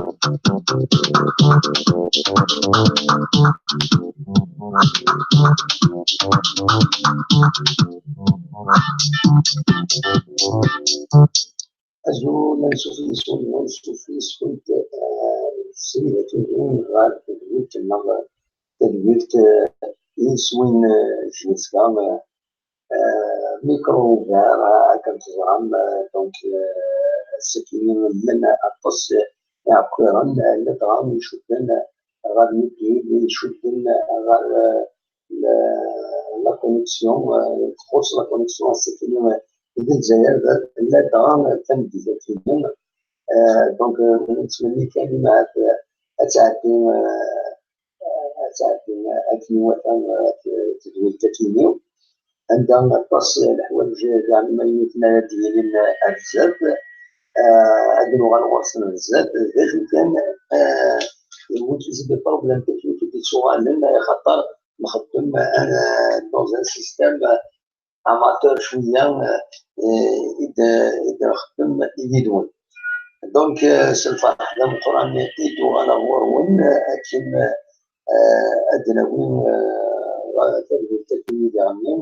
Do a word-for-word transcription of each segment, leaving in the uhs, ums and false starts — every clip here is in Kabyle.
Azul ansuf yis-wen, ansuf yis-went, eh, srid akin ɣer tedwilt-nneɣ, tadwilt, eh, yis-win, eh, Jessica, eh, eh, micro ouvert, eh, akken teẓram, eh, donc, eh, ass-agi llan aṭas iɛekkiren, eh, ladɣa icudden ɣer YouTube, icudden ɣer, eh, la, la connexion, eh, txuṣṣ la connexion ass-agi, eh, di Lezzayer, ladɣa tameddit-agi. Eh, donc, eh, nettmenni kan imahat, eh, ad tɛeddi, eh, ad tɛeddi, eh, akken iwata, eh, tedwilt-agi-nni, anda aṭas, eh, leḥwayeǧ, eh, yeɛni ma yemmuten ara d-yilin, eh, ar zdat, eh, ad nuɣal ɣur-sen ar zdat, d acu kan, eh, ur d-, des problèmes techniques i d-yettuɣalen, eh, axaṭer nxeddem, eh, dans un système, eh, amateur cwiya, eh, i d-, i d-nxeddem yid-wen. Donc, eh, s lferḥ d ameqqran i d-uɣaleɣ ɣur-wen, eh, akken, eh, ad d-nawi, eh, tadwilt akken i d-iɣenni,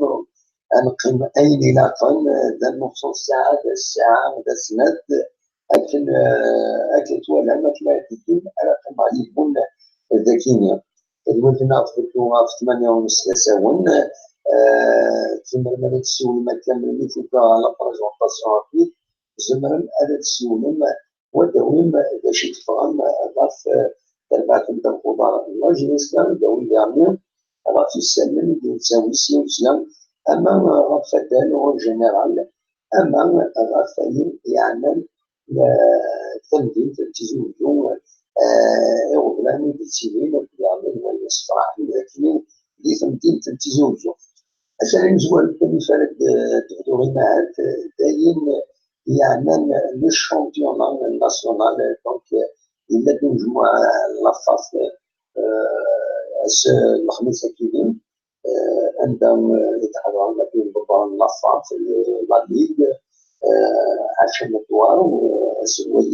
ad neqqim ayen ilaqen, eh, d neuf cents ssaɛa, d ssaɛa, d snat, akken, eh, akken twalam, akken ara d-iddun, ara qqimeɣ yid-wen dagi-nni. Tadwilt-nneɣ tbeddu ɣef tmanya u nnes d asawen. Eh, tzemrem ad tessiwlem akka melmi tebda la présentation rapide. Tzemrem ad tessiwlem, u ad d-tawim d acu i teffɣen ɣef, eh, terbaɛt n ddabex uḍar n la J S K, ad d-tawim diɣenni ɣef isallen i d-nettawi sya u sya, ama ɣef addal en général, ama ɣef wayen yeɛnan, eh, tamdint n Tizi Uzzu, eh, iɣeblan i d-yettilin akked yeɛnan wayen yessefraḥen d akken di temdint n Tizi Uzzu. Asalay amezwaru kan mi ara d-, d-bduɣ imahat, d ayen yeɛnan le championnat national, donc, yella-d umejmuɛ n la FAF, eh, ass n lexmis akkin, eh, anda, eh, i d-ḥedṛen akkin imḍebbren n la FAF, eh, la Ligue, eh, Hacim Ddwar, eh, aselway,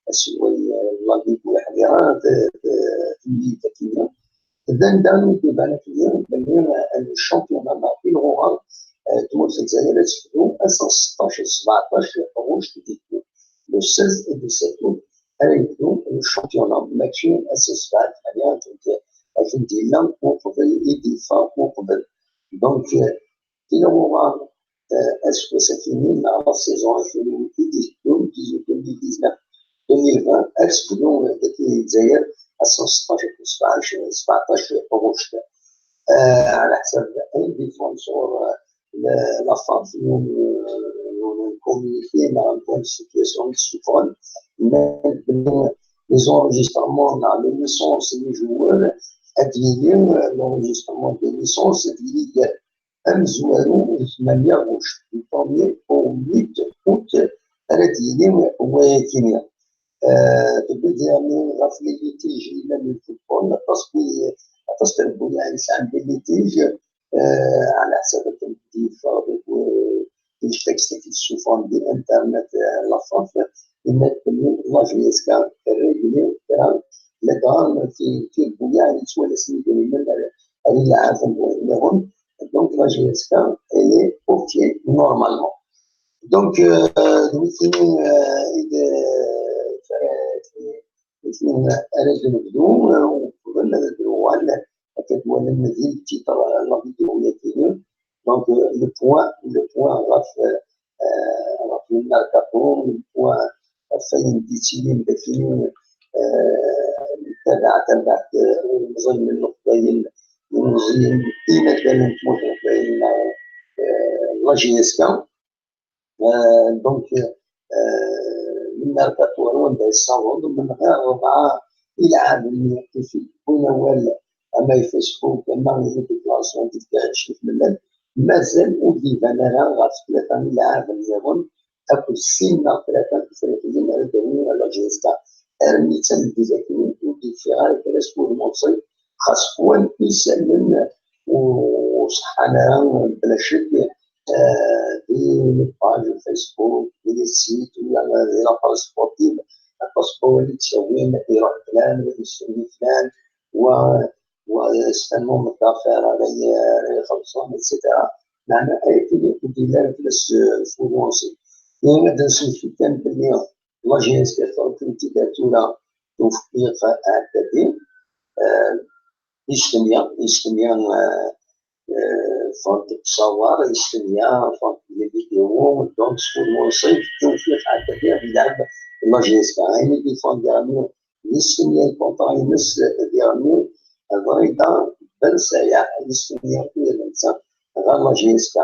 aselway, eh, n la Ligue ur yeḥdiṛ ara t-, t-, temlilit akkin. D anda i d-iban akkin belli, eh, le championnat neɣ tilɣuɣa, eh, n tmurt n Lezzayer ad tebdu ass n seṭṭac d sbeɛṭac ɣuct i d-yekku. Le seize et le sept août ara yebdu le championnat, mačči ass n sebɛa d tmanya akken d-, akken d-yella uqbel, i d-yeffeɣ uqbel. Donc, eh, tilɣuɣa, eh, aseggas akkin-nni neɣ la saison akkin-nni i d-iteddun, dix-huit deux mille dix-neuf deux mille vingt, ad tebdu dagi di Lezzayer ass n seṭṭac akked sbeɛṭac, sbeɛṭac ɣuct. Eh, ɛla ḥsab ayen d-yeffɣen sɣur, eh, la, la FAF, yiwen, eh, yiwen n communiqué neɣ yiwet n situation i d-ssufɣen, nnan belli les enregistrements neɣ les licences n les joueurs ad d-yili, eh, l'enregistrement des licences ad d-yili gar amezwaru d tmanya ɣuct, du premier au huit août ara d-yili wayagi-nni. Eh, tewwi-d diɣenni ɣef les litiges yellan di football, aṭas n, aṭas n trebbuyaɛ yesɛan des litiges, eh, ɛla ḥsab akken d-yeffeɣ deg, eh, deg textaxt i d-ssufɣen di internet, eh, la FAF, yenna-d belli la J S K terra yelli kra, ladɣa ti-, tirebbuyaɛ yettwalasen idrimen ar, ar ileɛɛaben nniḍen. Donc la J S K elle est OK normalement. Donc, euh, d nutni, euh, i d, euh, nutni ara d-nebdu, euh, uqbel ad d-nuɣal, akka d-twalam di le titre, euh, la vidéo-yagi. Donc, euh, le point, le point ɣef, euh, euh, ɣef le mercato, le point ɣef wayen d-yettilin dagi, euh, tabaɛt, tabaɛt, euh, ilemẓiyen n Leqbayel, ilemẓiyen inaddalen n tmurt n Leqbayel, neɣ, euh, la J S K. Euh, donc, euh, le mercato ar wanda yessaweḍ, menɣir rebɛa ilɛaben i d-wwin awal, ama i Facebook, ama i les déclarations di tgaɛic i tmellal, mazal ur d-iban ara ɣef tlata ilɛaben nniḍen akked sin neɣ tlata n tefriqiyin ara d-awin ar la J S K. Armi d tameddit-agi ur d-yeffiɣ ara kra seg wudem uṣil, xas wan isallen ur ṣeḥḥan ara bla ccek, eh, di les pages Facebook, di les sites, wala di la presse sportive, aṭas n wawal i d-ttawin, iruḥ flan, yessumm flan, wa, wa s tannumi d affaire ara y-, ara ixellṣen, et cetera. Meɛna ayagi ur d-yelli ara fell-as, eh, sfurwansi. Yenna-d ad nsemmektay kan belli la J S K tura tewfiq Ɛeddadi, eh, yestenya, yestenya, eh, eh, ffɣent-d ttṣawar, yestenya, ffɣent-d les vidéos, donc sfurwansi, tewfiq Ɛeddadi ad yelɛeb la J S K. Ayen i d-yeffɣen diɣenni, yestenya lkontra-ines diɣenni, Ḍrida Ben Sayaḥ, yestenya akk d netta ɣer la J S K.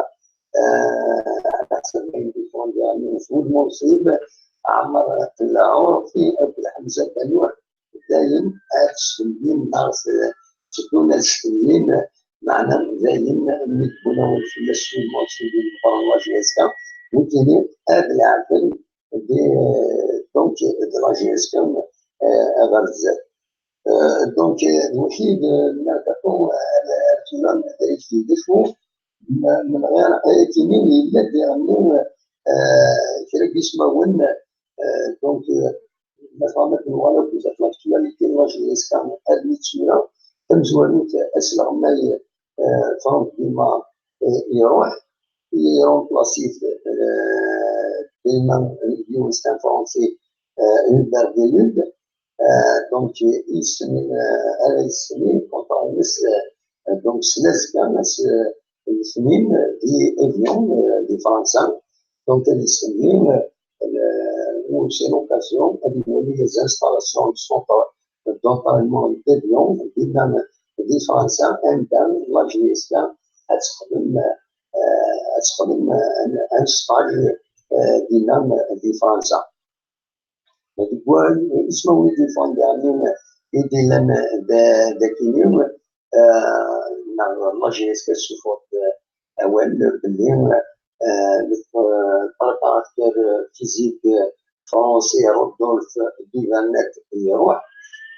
Eh, ɛla ḥsab ayen i d-yeffɣen diɣenni, Mahmoud Mansour, Ɛmer Lɛurfi akked Ḥemza Banuh, dayen ad sfellin neɣ s-, tteddun ad sfellin, meɛna dayen mi d-wwin awal fell-as s wulmu s wudem meqqren la J S K, nekkini ad leɛben di, donc, d la J S K, eh, aɣer zdat. Eh, donc, eh, d waki d, eh, merkaṭu, eh, ar tura d ayektib d acu, m-, menɣir ayagi-nni yella-d diɣenni, eh, kra n yismawen, eh, donc, eh, ma tebɣam ad nuɣal akk ɣef l'actualité n la J S K armi d tura, tamezwarut asleɣmay, eh, Franck Dumas, eh, iruḥ, iremplace-it, eh, Dumas, yiwen s Fransi, eh, Hubert Delug, eh, donc, isem, eh, ara yessemin contrat-ines, eh, donc, s lazekka, s, eh, letnin, eh, di Evian, eh, di Fransa. Donc, ad yessemin, eh, c'est l'occasion ad iwali les installations du centre d'entraînement d'Evian, dinna di Fransa, anda la J S K ad texdem, eh, ad texdem, eh, un stage, eh, dinna di Fransa. Deg wa-, ismawen i d-yeffɣen diɣenni i d-yellan da-, dagini, eh, neɣ la J S K tessuffeɣ-d, eh, awal belli, eh, le, eh, préparateur physique français Rodolphe Duvernet iruḥ,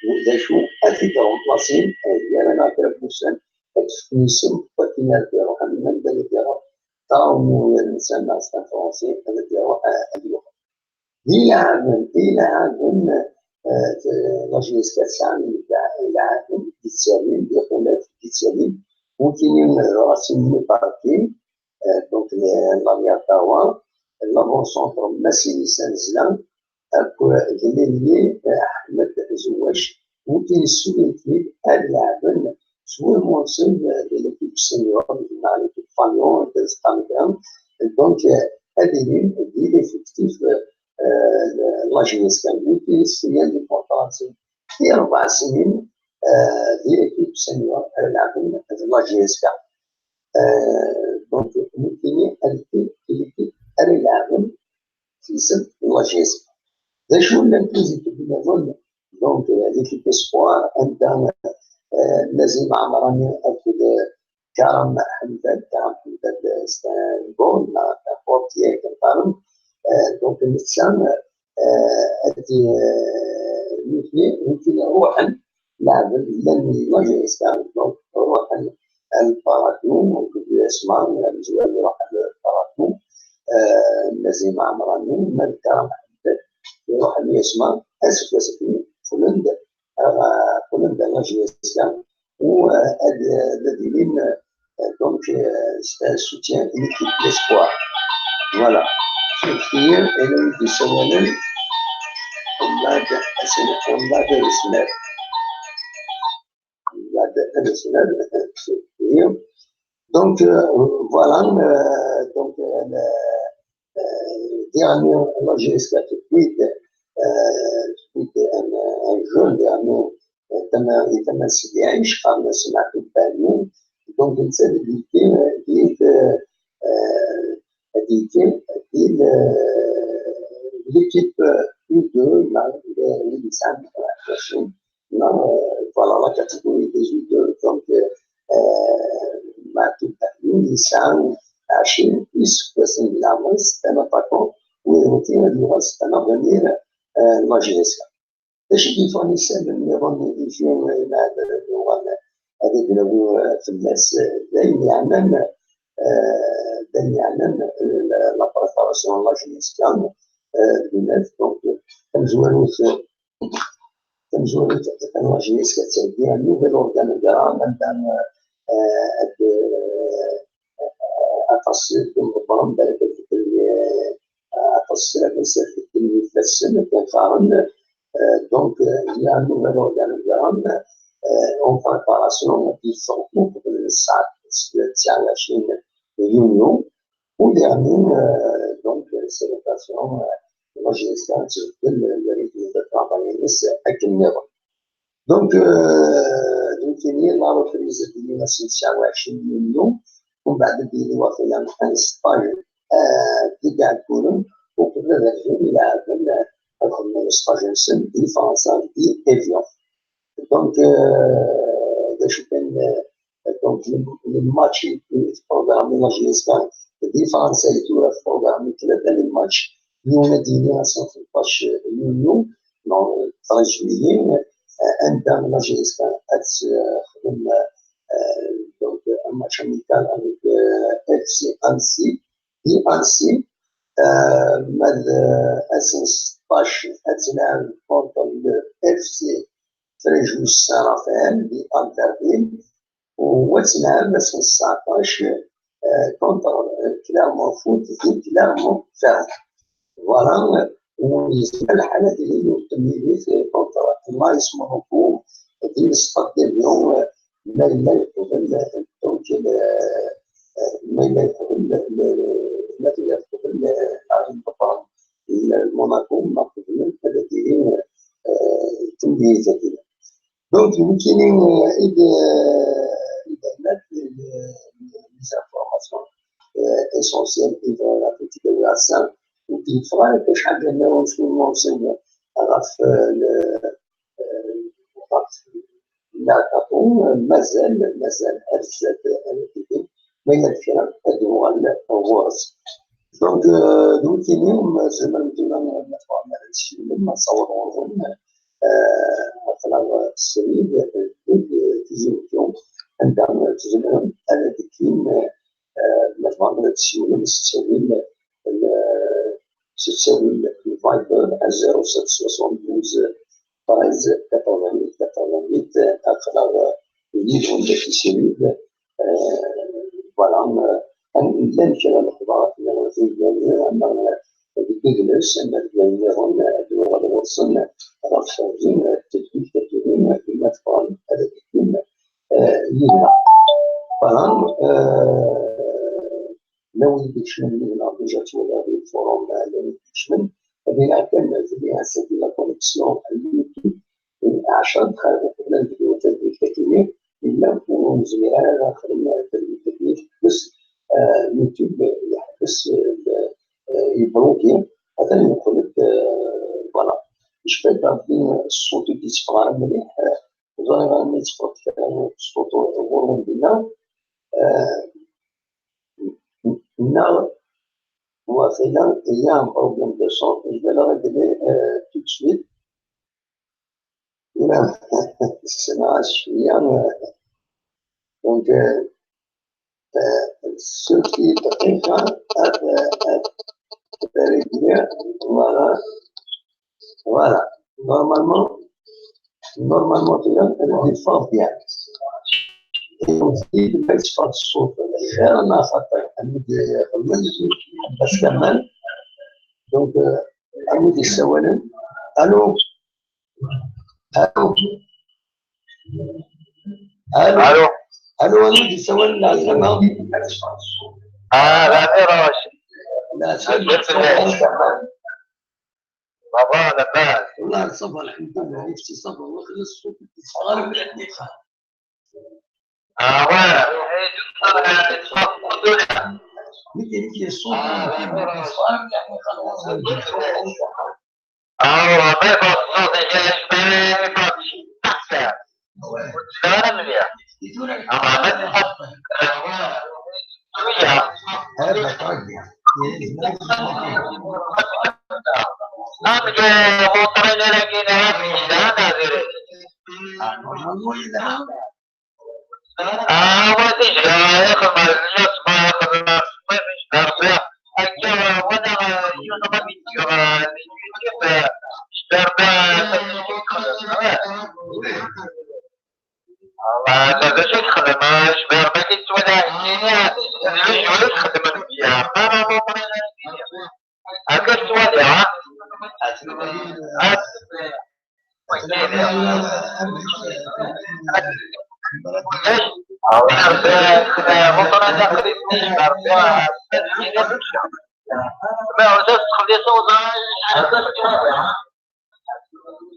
d acu ad t-id-remplasin, eh, gar-aneɣ kra n wussan ad d-fken isem, wakken ara d-iruḥ, am anda ara d-iruḥ Tarauni, nsan neɣ s Fransi, ad d-iruḥ, eh, ad yuɣal. D ileɛɛaben, d ileɛɛaben, eh, la J S K tesɛa ileɛɛaben d-yettalin, d iqullat d-yettalin, wukini, eh, Racine Mubaraki, eh, donc, eh, l'arrière Tawa, l'avant-centre Massili Sanzla, akked Lelli, eh, Ḥmed Zewwac, wukini ssulen-ten-id ad leɛben s wulmu-nsen, eh, di l'équipe senior, neɣ l'équipe fanion, anda teqqar kra. Donc, eh, ad ilin di l'effectif, eh, eh, la J S K, wukini ssulen l'importance i rebɛa snin, eh, di l'équipe senior, ad leɛben d la J S K. Eh, donc, nekkini ad d-, l'équipe ara ileɛben s yisem n la J S K. D acu llant les équipes nniḍen? Donc, euh, l'équipe espoir, anda, euh, Nazim Amrani akked, euh, Karam Ḥemdan, Karam Ḥemdan, euh, c'est un goal, neɣ un portier, comme ça. Euh, donc, netta, euh, ad d-, euh, nutni, nutni ruḥen, leɛben, llan la J S K, donc, ruḥen al Parakou, donc, U S M A, amezwaru iruḥ al Parakou, euh, Nazim Amrani, Malik Karam Ḥemdan, iruḥ al U S M A, aseggas-nni, qqlen-d, euh, qqlen-d ar la J S K, u, euh, ad, ad ilin, euh, donc, euh, s-, euh, soutien n l'équipe d'espoir. Voilà. Ttmektiyen, ayen i d-yessawalen, Ḥemmad Ḥsen, Ḥemmad Resnat. Ḥemmad Resnat, ttmektiyen. Donc, euh, voilà, euh, donc, euh, le, euh, dernier, la J S K tout de suite, euh, tout de suite, un, un jeune dernier, euh, tama, tama n Sidi Ɛic, qqaren-as Maɛtub Bahlul. Donc, netta d-yekki, euh, di, euh, euh, d-yekki di, euh, l'équipe, euh, U deux, la, euh, la, la, la, la, voilà, la catégorie des U deux, donc, euh, euh, Maɛtub Bahlul, yesɛa ɛecrin iseggasen n leɛmer-is, un attaquant, u iruti ad yuɣal c'est un avenir, euh, n la J S K. D acu i d-yeffɣen isalen nniḍen i Jeux, ma ad nuɣal ad d-nawi, euh, fell-as, euh, d ayen yeɛnan, euh, d ayen yeɛnan, euh, la, la préparation n la J S K, euh, de l'élève. Donc, euh, tamezwarut, euh, tamezwarut, la J S K ad d-theggi un nouvel organogramme, anda, euh, euh, ad, euh, aṭas n tmeḍfra, balak ad tedden, euh, aṭas n tedden ifassen, ad tent-qqaren. Euh, donc, euh, il y a un nouvel organogramme, euh, en préparation, qui sont, euh, sɣur tesɛa u ɛecrin yunyu, u yerni, euh, donc, euh, célébration, euh, la J S K ad tbeddel le rythme de travail-ines akken nniḍen. Donc, euh, donc, il y a la reprise de mille neuf cent soixante-dix, ومن بعد ديروا فيها un stage, euh, d Iɛeggunen, وكنا داخلين يلعبن أكثر من stage نسن دي فرنسا دي إيفيون. Donc, euh, d acu kan, euh, donc, les, les matchs programmés la J S K دي فرنسا يتورا programmés ثلاثة les matchs, يوم ديني خمسطاش يونيو، non, treize juillet, euh, anda la J S K ad txdem, euh, donc, un match amical avec, euh, F C Annecy, di Annecy, euh, ma d, euh, ass n seṭṭac ad tlaɛeb contre le F C Fréjus Saint-Raphaël di Albertville, u ad tlaɛeb ass n seṭṭac, euh, contre, euh, Clermont Foot di Clermont-Ferrand. Voilà, u yezmer lḥal ad yili yiwet n temlilit contre l'A S Monaco di l'Stade d'Évian, ma yella yeqbel, donc, euh, ma yella yeqbel, ma tella teqbel, euh, Monaco, ma qeblen ad d-tili, euh, temlilit-agi. Donc, nekkini, euh, i d, euh, i d-rnant les, les informations, euh, essentielles i bɣiɣ ad tent-id-awiɣ ass-a, ur d-yeffeɣ ara acḥal d anaw n Sulman Seyni ɣef, euh, le, euh, ɣef Mercato, euh, mazal, mazal ar zdat, euh, ad d-tili, ma yella kra ad d-uɣal ɣur-s. Donc, euh, d wikini, ma tzemrem tura, ma tebɣam ad tessiwlem, ad tawḍem ɣur-wen, euh, aql-aɣ srid deg Tizi Wezzu, anda tzemrem ad d-tekkim, euh, ma tebɣam ad tessiwlem s ttawil, euh, s ttawil n Viber à zéro sept soixante-douze treize quatre-vingt-huit quatre-vingt-huit, aql-aɣ yid-wen deg Tizi Wezzu, euh, voilà, euh, llan kra n lexbarat nniḍen, ama deg udlis, ama deg wayen nniḍen, ad nuɣal ɣur-sen ɣef din tedwilt-agi, ma tebɣam ad d-teddim, euh, yid-neɣ. Voilà, euh, la wid ikecmen yid-neɣ déjà ttwaliɣ di lforum, euh, la wid ikecmen. Dinna kan tella ass-agi la connexion n YouTube. Ɛecra dqayeq uqbel ad nebdu tadwilt-agi, yella ur nezmir ara ad nexdem tadwilt-agi, yeḥbes, euh, YouTube, yeḥbes, euh, yebloki, atan yeqqel-d, euh, voilà. Icfa-d Rebbi ṣṣut ur d-yetteffeɣ ara mliḥ, euh, ur ẓriɣ ara ma yetteffeɣ-d kra n ṣṣut ɣur-wen dinna, euh, neɣ waqila il y a un problème de son, je vais le régler, euh, tout de suite. Ssneɣ-as cwiya, euh, donc, euh, euh, ce qui est très grave, euh, euh, euh, voilà, voilà, normalement, normalement, tu vois, elle est fort bien. Et on dit, mais je pense, sauf, euh, خير ما خطر. Donc, euh, ألو، ألو. ألو. ألو. ألو. ألو، ألو، دي سوال لازمة. آه، لا، لا، لا. لا، سوال. بابا، لاباس. والله صافا، الحمد لله، نفسي صافا، وخلص الصوت صغار من عندي خالص. آه، واه. ممكن يجي الصوت، آه، ممكن يجي الصغار من عندي خالص. آه، والله ما يبغى الصوت يجي، ما يبغى شيء. أحسن. وتشتغل مليح. آه، ما تحط. شوية. هذا طاقة. آه، مطرين لكن هذه لا نادرة. آه، ودي جاي، خمس، يصبح، خمس، ما فيش درجة. أيوة، وأنا، آه، شو نبغى Jbarba, Allah, d acu i yexdem? Jbarba ki yettwali nekkini, d lejwayeh i yexdem lmedya. Ara Luṭri nekkini. Akka i tettwali, ha? Ma ur tettxelliṣ uḍar,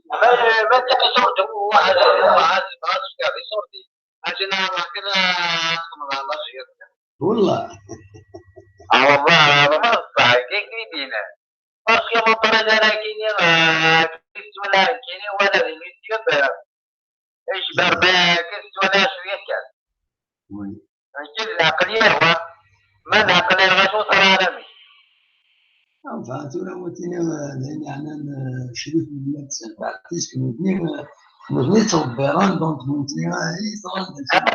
ma, ma d iṣurdi, waḥed, waḥed, ma tefkiḍ iṣurdi. Akken ara, akken ara txedmeḍ ala ẓyir. Wallah. Ah, wallah, ma ṣṣeḥ, kif i d-yenna. Parce que mon frère ara kini, euh, kif ttwala kini, wala di YouTube, euh, ijbar bi, kif ttwala cwiya kan. Oui. Mačči d leɛqel i yehwa. Ma d leɛqel i yehwa, acu ṣara ara mi? Enfin, tura ur ttiniɣ, eh, d ayen yeɛnan, eh, Crif Mennad Selbaɛt, puisque nutni, eh, nutni ttḍebbiren, donc nutni, eh, i yeẓran d acu.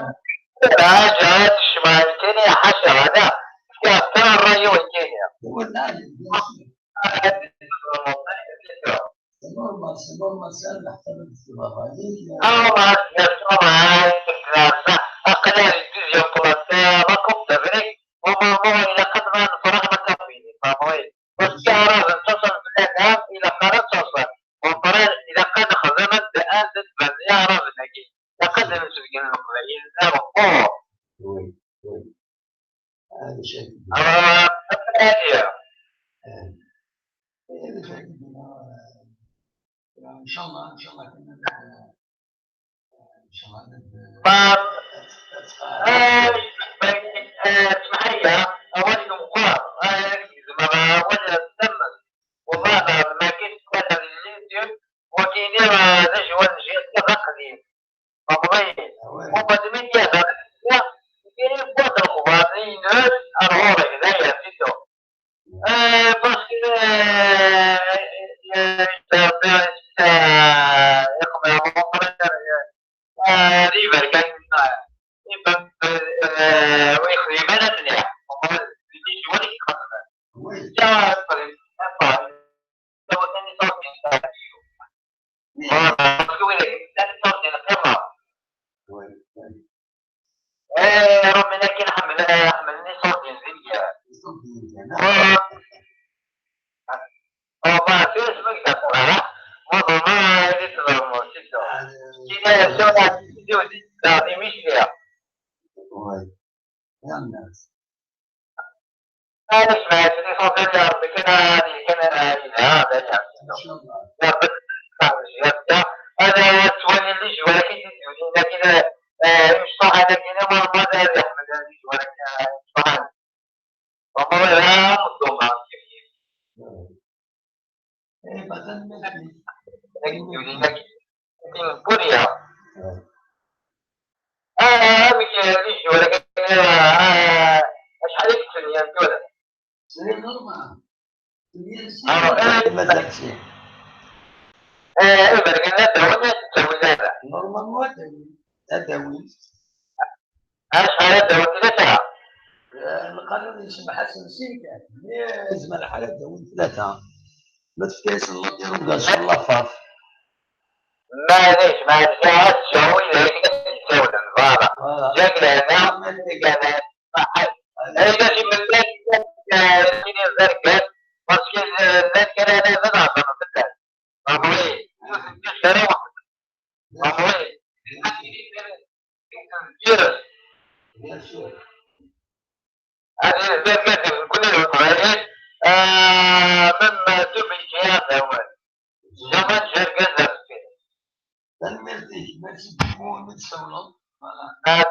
Ḥaǧa ad tecmeɛ nekkini, ḥaca, ala, fkiɣ kan ṛṛay-iw nekkini. Wallahi, bien sûr. C'est normal, c'est normal, c'est un Ah, ma, c'est normal, aql-aɣ di deuxième place, eh, ma comme ça, vrai. Normalement, ilaq ad nefreḥ ma comme ça. Parce que aɛraben ttaṣan fell-aneɣ, ilaq ara ad ttaṣan. Meqqran, ilaq ad nexdem anda ad d-tban iɛraben-agi. Ilaq ad d-nsebgen leqbayel-nneɣ. Oui, oui. هذا شيء كبير. آه، هذه. آه. هذا شيء كبير. آه، إن شاء الله، إن شاء الله كنا، إن شاء الله نت-، آه، آه، اسمح لي، أول يوم قرأ، آه، زعما أول سمت. والله ما، ما كاينش ولا اليوتيوب، وكاين، آه، نجوى نجي قديم. فهمتي؟ وبعد من يهضر، يدير يبغى الخبر، ينهز، أنا هو هنايا، سيتو. آه، parce que، آه، آه، آه، آه، يقضي عمره، آه، آه، ريفر كان، آه، يبقى، آه، ويخدم أنا مليح. هو اللي يجي وين يخدم. يا، آه، parce que وين كنت أنا صوتي نقرا. إيه، رغم أنا كي نحمل، نحمل لي صوتي مزيان. آه. آه، ما فيش مقدر، ها؟ ما ضمنا اللي تضربوا، c'est ça. كي لا يسوى، لا، دي مش فيها. وي. يا الناس. معليش، معليش، l'essentiel يا ربي، كان هذه، كان هذه، هذا يا ربي. إن شاء الله. يا ربي، يا ربي. هذا هو السؤال اللي جوا، لكن تدوني، لكن، آه، مش صح، لكن هو ما دار يا أحمد، هذه جوا، لكن، آه، مش صح. والله لا مظلوم، كيف كيف. إيه، بعدين ما في. لكن تدوني، لكن، لكن بوريا. آه. آه، مش، مش جوا، لكن، آه، آه، أشحال يكتب يا دولة؟ C'est normal. Ah, eh, مازال شي. Eh, iberkan ad d-awin, ad d-awin ara. Normalement ad d-awin. Ad d-awin. Acḥal ad d-awin tlata? Eh, lqanun yessemḥasen sin kan. Mais yezmer lḥal ad d-awin tlata. Ma tefka-yasen la dérogation, la faf. Maɛlic, maɛlic, ad ttcawi d ayen i d-ttawlen, voilà. Voilà. Yak lehna, yak lehna. Ay, la, si melmi, eh, sin iẓergan, parce que, eh, llan kra ara d-nehḍer fell-as. Amri, ur ten-ǧǧiɣ ara weḥd-, amri, ad ibeddel kul Leqbayel, eh, même Dubidji ad awal. Zaman jergaz ar deffir. Tanemmirt-ik, merci beaucoup imi d-tsawleḍ. Voilà. Ah,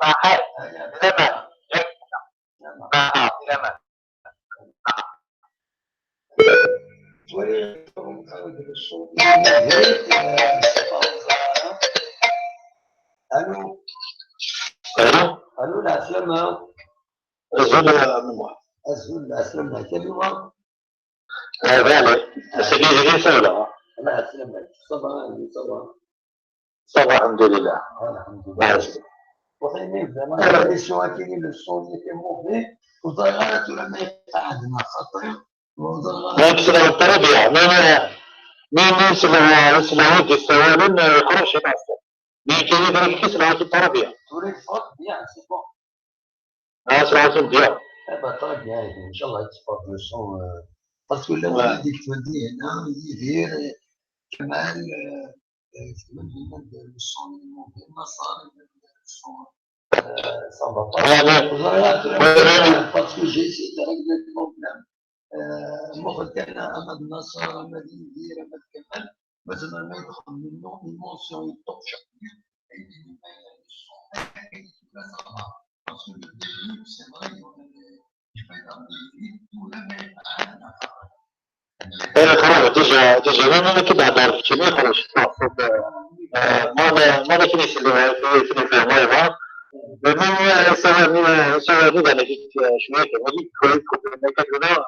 صحيح. Aya. Laman. Laman. Ah, laman. Ttwaliɣ deg ṣṣut. Allo. Allo. Allo, lɛeslama. Azul, a Muḥ. Azul, lɛeslama. Kalima. Ah, bale. Ass-agi d yisawla. Lɛeslama. Ça va, ça va. Ça va, alḥemdulillah. Alḥemdulillah. Waḥini, vraiment, l'émission-agi, le son était mauvais. Ur ẓriɣ ara tura ma iqeɛɛed neɣ xaṭi. Nekk selleɣ ṭṭrabya. Mi, mi, mi selleɣ, selleɣ i d-yessawalen, eh, yeqreb ciṭ ɣef. Mi kan i d-nekk selleɣ i ṭṭrabya. Tura yeffeɣ-d bien, c'est bon. Ah, selleɣ-asen bien. Eh ben, très bien, inchallah, ad teffeɣ le son, euh, parce que là, ouais, on a dit que tu dis, non, Yidir, euh, Kamal, euh, euh, le son, le son, euh, ça va pas. Ah, ouais. Voilà, parce que j'ai essayé de régler le problème. آه، مخرج تاعنا أحمد ناصر، أحمد يدير، أحمد كمال، مازال ما يدخل منه émotion يطق شخصيا. ايه، خلاص، ديجا، ديجا، انا، انا كي نهضر في الشيني، خلاص، خلاص، آه، ما، ما، ما كاين يسلم في، في الفهم، ما يبغى. لأنه سوى، سوى نظام هذيك شوية، هذيك شوية، كنا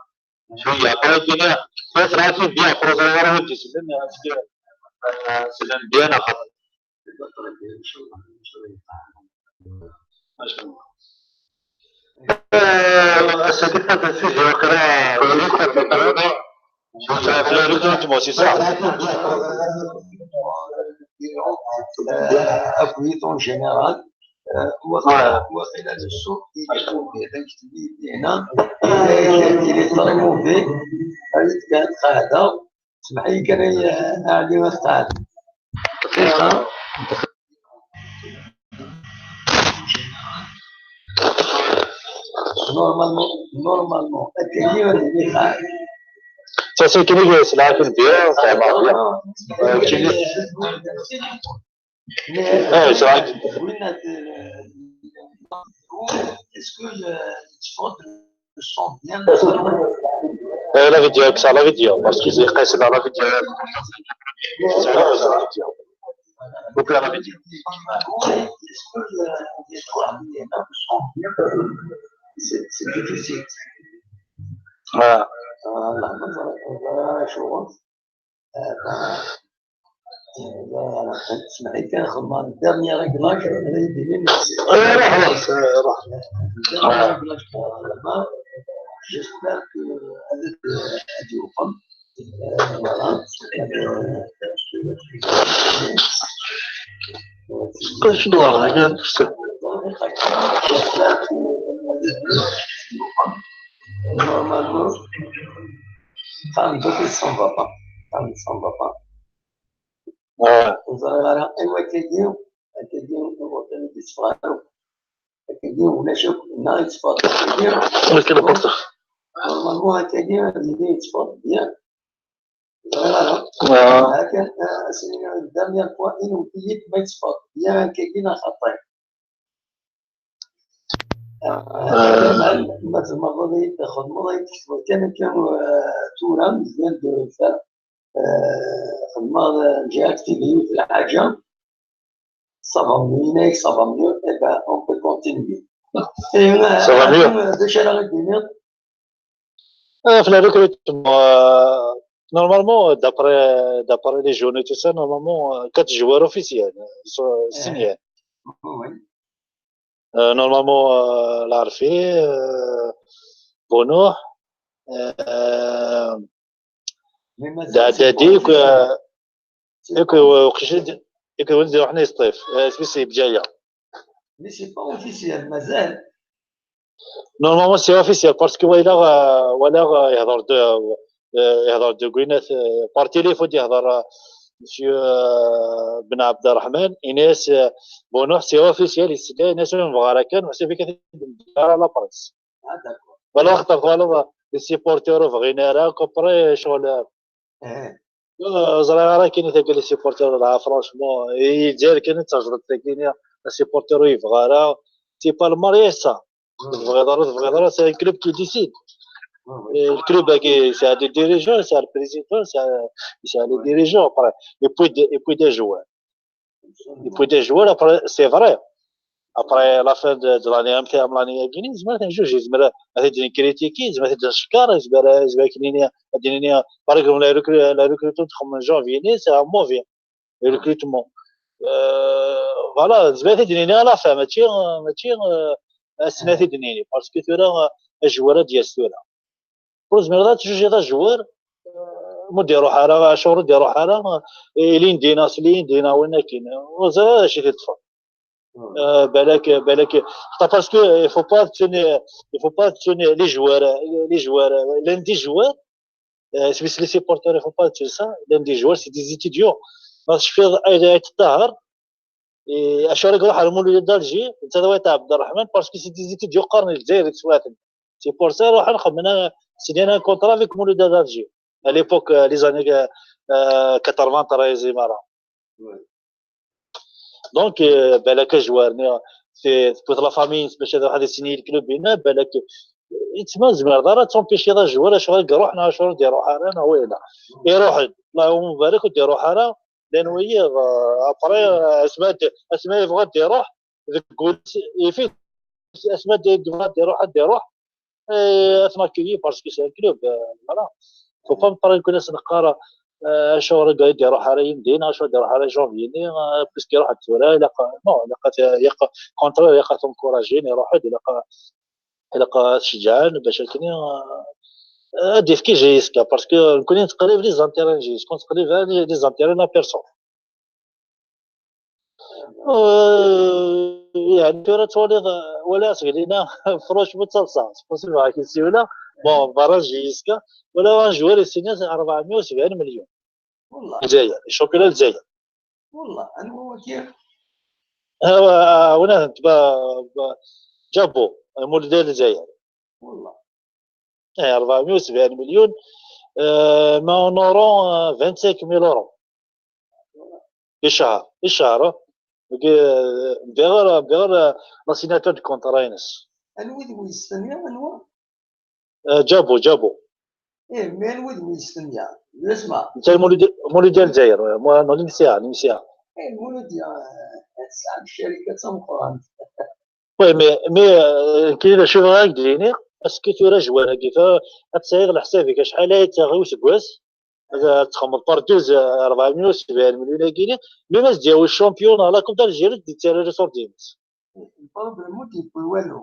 شوية، après كاين، بس راه فيه بيان، بروجي راه غادي يسلم، سلم بيان آخر. آه، أسئلة تاع السوجي وقرا. شوف، في الريكروتمون، سي صح. Appuyer en général, euh, واقيلا، واقيلا le son يجيبو هذاك هنا، il est très mauvais. هذيك كانت قاعدة، سمح لي كان ي-، علي واش قاعد. دقيقة. Normalement, normalement, هكا هي اللي قاعد. Ça, c'est كي نيجي سلعة البيع، زعما. آه، كي نيجي. آه، c'est vrai. Est-ce que le, le son vient de... آه، la vidéo، c'est la vidéo، parce que c'est، c'est la vidéo. C'est la vidéo. Coupe la vidéo. C'est, c'est difficile. Voilà. Voilà, شغل. آه، آه، اسمعي، كان خدمة dernier réglage، أنا يديني نفسي. آه، روح، روح، آه، روح. Dernier réglage كان خدمة. J'espère que هذا الفيديو يفهم. آه، voilà. آه، شنو راه كان؟ Normalement, ça ne va pas. Ça ne va pas. آه. وزريغ راه ايوا كيدير، كيدير الوطن كيصفى. كيدير ولا شوف، لا يصفى. كيدير. ولكن الفرصة. Normalement كيدير، كيدير يصفى bien. زريغ راه. آه. لكن، آه، سي la dernière fois، إنه كيدير ما يصفى bien، كيدير خطير. آه. ما تمرضي، تاخذ مرضي، تكتب كان، كان، آه، تورا مزيان دير الفرق. آه، خدمة، آه، جات في بيوت الحاجة. Ça va mieux, ça va mieux, eh ben, on peut continuer. Ça va mieux. آه، باش أنا غادي ندير. آه، في الريكروتمون، آه، normalement، d'après، d'après les journaux، tout ça، normalement، آه، quatre joueurs officiels، آه، سو-، آه. Signés. Oui. آه، normalement، آه، العرفي، آه، بونوح، آه، Mais مازال دعدادي، c'est pas officiel. ياك، وقيلا د-، ياك ولدي روحني يسطيف، آه، سميتو بجاية. Mais c'est pas officiel، مازال. Normalement c'est officiel parce que ولا، آه، ولا، آه، يهضر دو، آه، يهضر دو كوينات، آه، par téléphone يهضر، آه، monsieur، آه، بن عبد الرحمن، إناس، آه، بونوح، c'est officiel، يسلي، إناس من بغارة كان، وحسابي كان على la presse. Ah, d'accord. ولا خطر، ولا les supporters بغينا راه كوبري شغل. آه، زريغ راه كاين تاع les supporters راه franchement، إيه، الجزائر كاين تجربة تاع كاين، les supporters يبغى راه، c'est pas le mariage ça. تبغي دار، تبغي دار، c'est un club qui décide. الكلوب هاكي c'est des dirigeants، c'est le président، c'est، c'est les dirigeants après. Et puis des، et puis des joueurs. Et puis des joueurs, après, c'est vrai. Après la fin de, de l'année، أم كامل l'année هاكي، زعما تنجوج، زعما هاد نكريتيكي، زعما هاد نشكر، زعما، زعما كنيني، هاد نيني، par exemple، la recru-، la recrutement تخمم جانفي، c'est un mauvais recrutement. آه، voilà، زعما هاد نيني على فا، ماشي، ماشي، آه، السنة هاد نيني، parce que ثورة، آه، الجوارة ديال ثورة. Ur tezmireḍ ad tjujiḍ ajewwar, eh, ma ur d-iruḥ ara, acuɣer ur d-iruḥ ara, eh, ilin dina, slin dina, win akin. Ur ẓriɣ ara d acu i t-iṭṭfen. Euh, balak, balak, parce que il faut pas tenir, il faut pas tenir les joueurs, les joueurs, l'un des joueurs, euh, c'est les supporters, il faut pas dire ça, l'un des joueurs, c'est des étudiants. Parce que Aït Tahar, et Achar Groh, Al Mouloud d'Alger, c'est Abd Rahman, parce que c'est des étudiants, qqaren Lezzayer, c'est pour ça, ruḥen xedmen, signen un contrat avec Mouloud d'Alger. À l'époque, euh, les années, euh, euh, quatre-vingt-treize, et voilà. Donc, euh, balak ajewwar-nni, c'est, tewwet la famille, c'est bac ad iruḥ ad issigne le club-nni, balak, yettma tzemreḍ ara ad tempêchiḍ ajewwar, acuɣer i iruḥ, neɣ acuɣer ur d-iruḥ ara, neɣ wala. Iruḥ-d, Allahu mubarak, ur d-iruḥ ara, llan wiyiḍ, euh, après, euh, asma d-, asma yebɣa ad d-iruḥ, deg wul-is, yif-it, asma d-, yebɣa ad d-iruḥ, ad d-iruḥ, eh, ad t-naccueillir parce que c'est un club, euh, voilà. Faut pas me parler que c'est le, euh, acuɣer i d-iruḥ ara yindin, acuɣer i d-iruḥ ara janvier-nni, euh, parce que iruḥ tura, ilaq, non, ilaq, ilaq, contraire, ilaq ad t-encourager, iruḥ-d, ilaq, ilaq ad t-ceggɛen, bac akken, euh, ad d-yefk i J S K, parce que nekkni nettqellib les intérêts n J S K, ur nettqellib ara les intérêts n la personne. Euh, يعني tura twaliḍ, euh, wala asgelina, franchement, d taḍsa, c'est possible, هاك يسيولا. Bon, برا J S K, ولا un joueur يسيني أربعمية وسبعين مليون. والله. الجزائر، الشامبيون الجزائر. والله، أنا هو كيف. هو، هنا أنت با-، با-، جابو، مولودية الجزائر. والله. إيه، أربعمية وسبعين مليون، آه، ما en euros، آه، vingt-cinq mille euros. في الشهر، في الشهر، آه. بغير، بغير، بغير، آه، la signature de contrat ينس. أنو ذي ويستنيا، أنو؟ آه، جابو، جابو. إيه، مين ود ويستنيا؟ اسمع. أنت المولودية، المولودية الجزائر، مو-، مو-، نمسيها، نمسيها. إيه، المولودية، آه، تسعة الشركة تنقران. Oui, mais, mais, euh, كاين شي بغا يديني، parce que tura ajewwar-agi, fa-، ad tesɛiḍ leḥsab-ik acḥal ay yettaɣi useggas, ad txedmeḍ par deux, euh، أربعمية وسبعين مليون-agi-ni, même ad d-yawi championnat, la Coupe d'Algérie, ad d-yettarra les ordinance. Le problème, ur d-yewwi walu.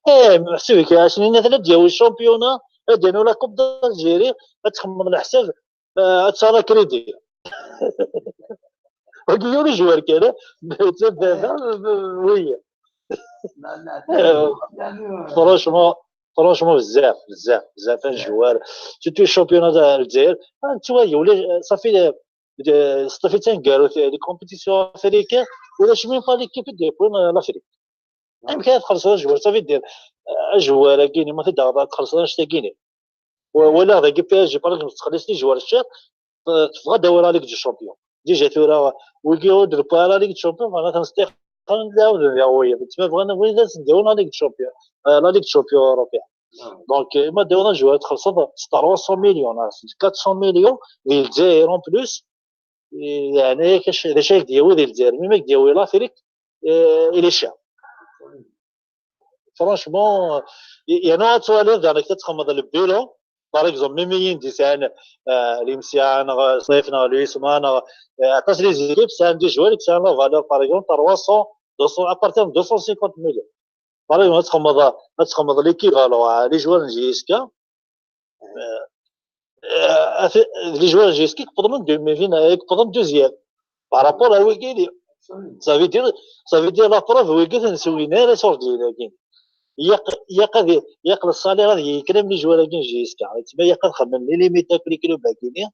Eh, meḥsub-ik, ass-nni ad d-yawi championnat, ad d-yawi la Coupe d'Algérie, ad txedmeḍ leḥsab, euh، ad tesɛiḍ crédit. Wagi yiwen ujewwar kan, eh? Oui. Franchement, franchement, بزاف، بزاف، بزاف، un joueur. Surtout championnat تاع الجزائر. Ah, tu vois, ولا صافي، آه، صافي تنقالوا في les compétitions africaines، ولا شي même pas l'équipe depuis l'Afrique. يمكن تخلص un joueur، صافي دير، آه، un joueur-agi-ni، ما تقدر تخلص anect-agi-ni. ولا داك PSG، par exemple، تخلص les joueurs chers، تبغى داوي la Ligue des Champions. Déjà tura، ويجي يعود لبا la Ligue des Champions، معناتها نستيقظ نعاود نعاود. تما بغينا، بغينا نداوي la Ligue des Champions، آه، la Ligue des Champions européenne. Donc، ما داوي un joueur تخلص trois cents millions، آه، quatre cents millions، les joueurs en plus. يعني كاش، هذا شيء دياوي ديال الجزائر، mais ما دياوي l'Afrique، آه، il est cher. Franchement، يعني، ad twaliḍ, يعني, تتخمض le bilan. Par exemple, même يندي سان، آه، الإمسيا، نغ-، صيف، نغ-، لويسما، نغ-، آه، aṭas les équipes, سان des joueurs, سان la valeur, par exemple, trois cents, deux cents, à partir de deux cent cinquante millions. Par exemple, تخمض، تخمض l'équivalent, آه، les joueurs J S K, آه، آه، les joueurs J S K يقبضون deux millions، يقبضون deuxième. Par rapport à ويكيني. Ça veut dire, ça veut dire la preuve, ويكي تنسوينا les ordinance. يق-، يق-، يق الصالير هذا يكلم les joueurs كاين J S K. تما يق خمم les limites تاع les clubs كاينين.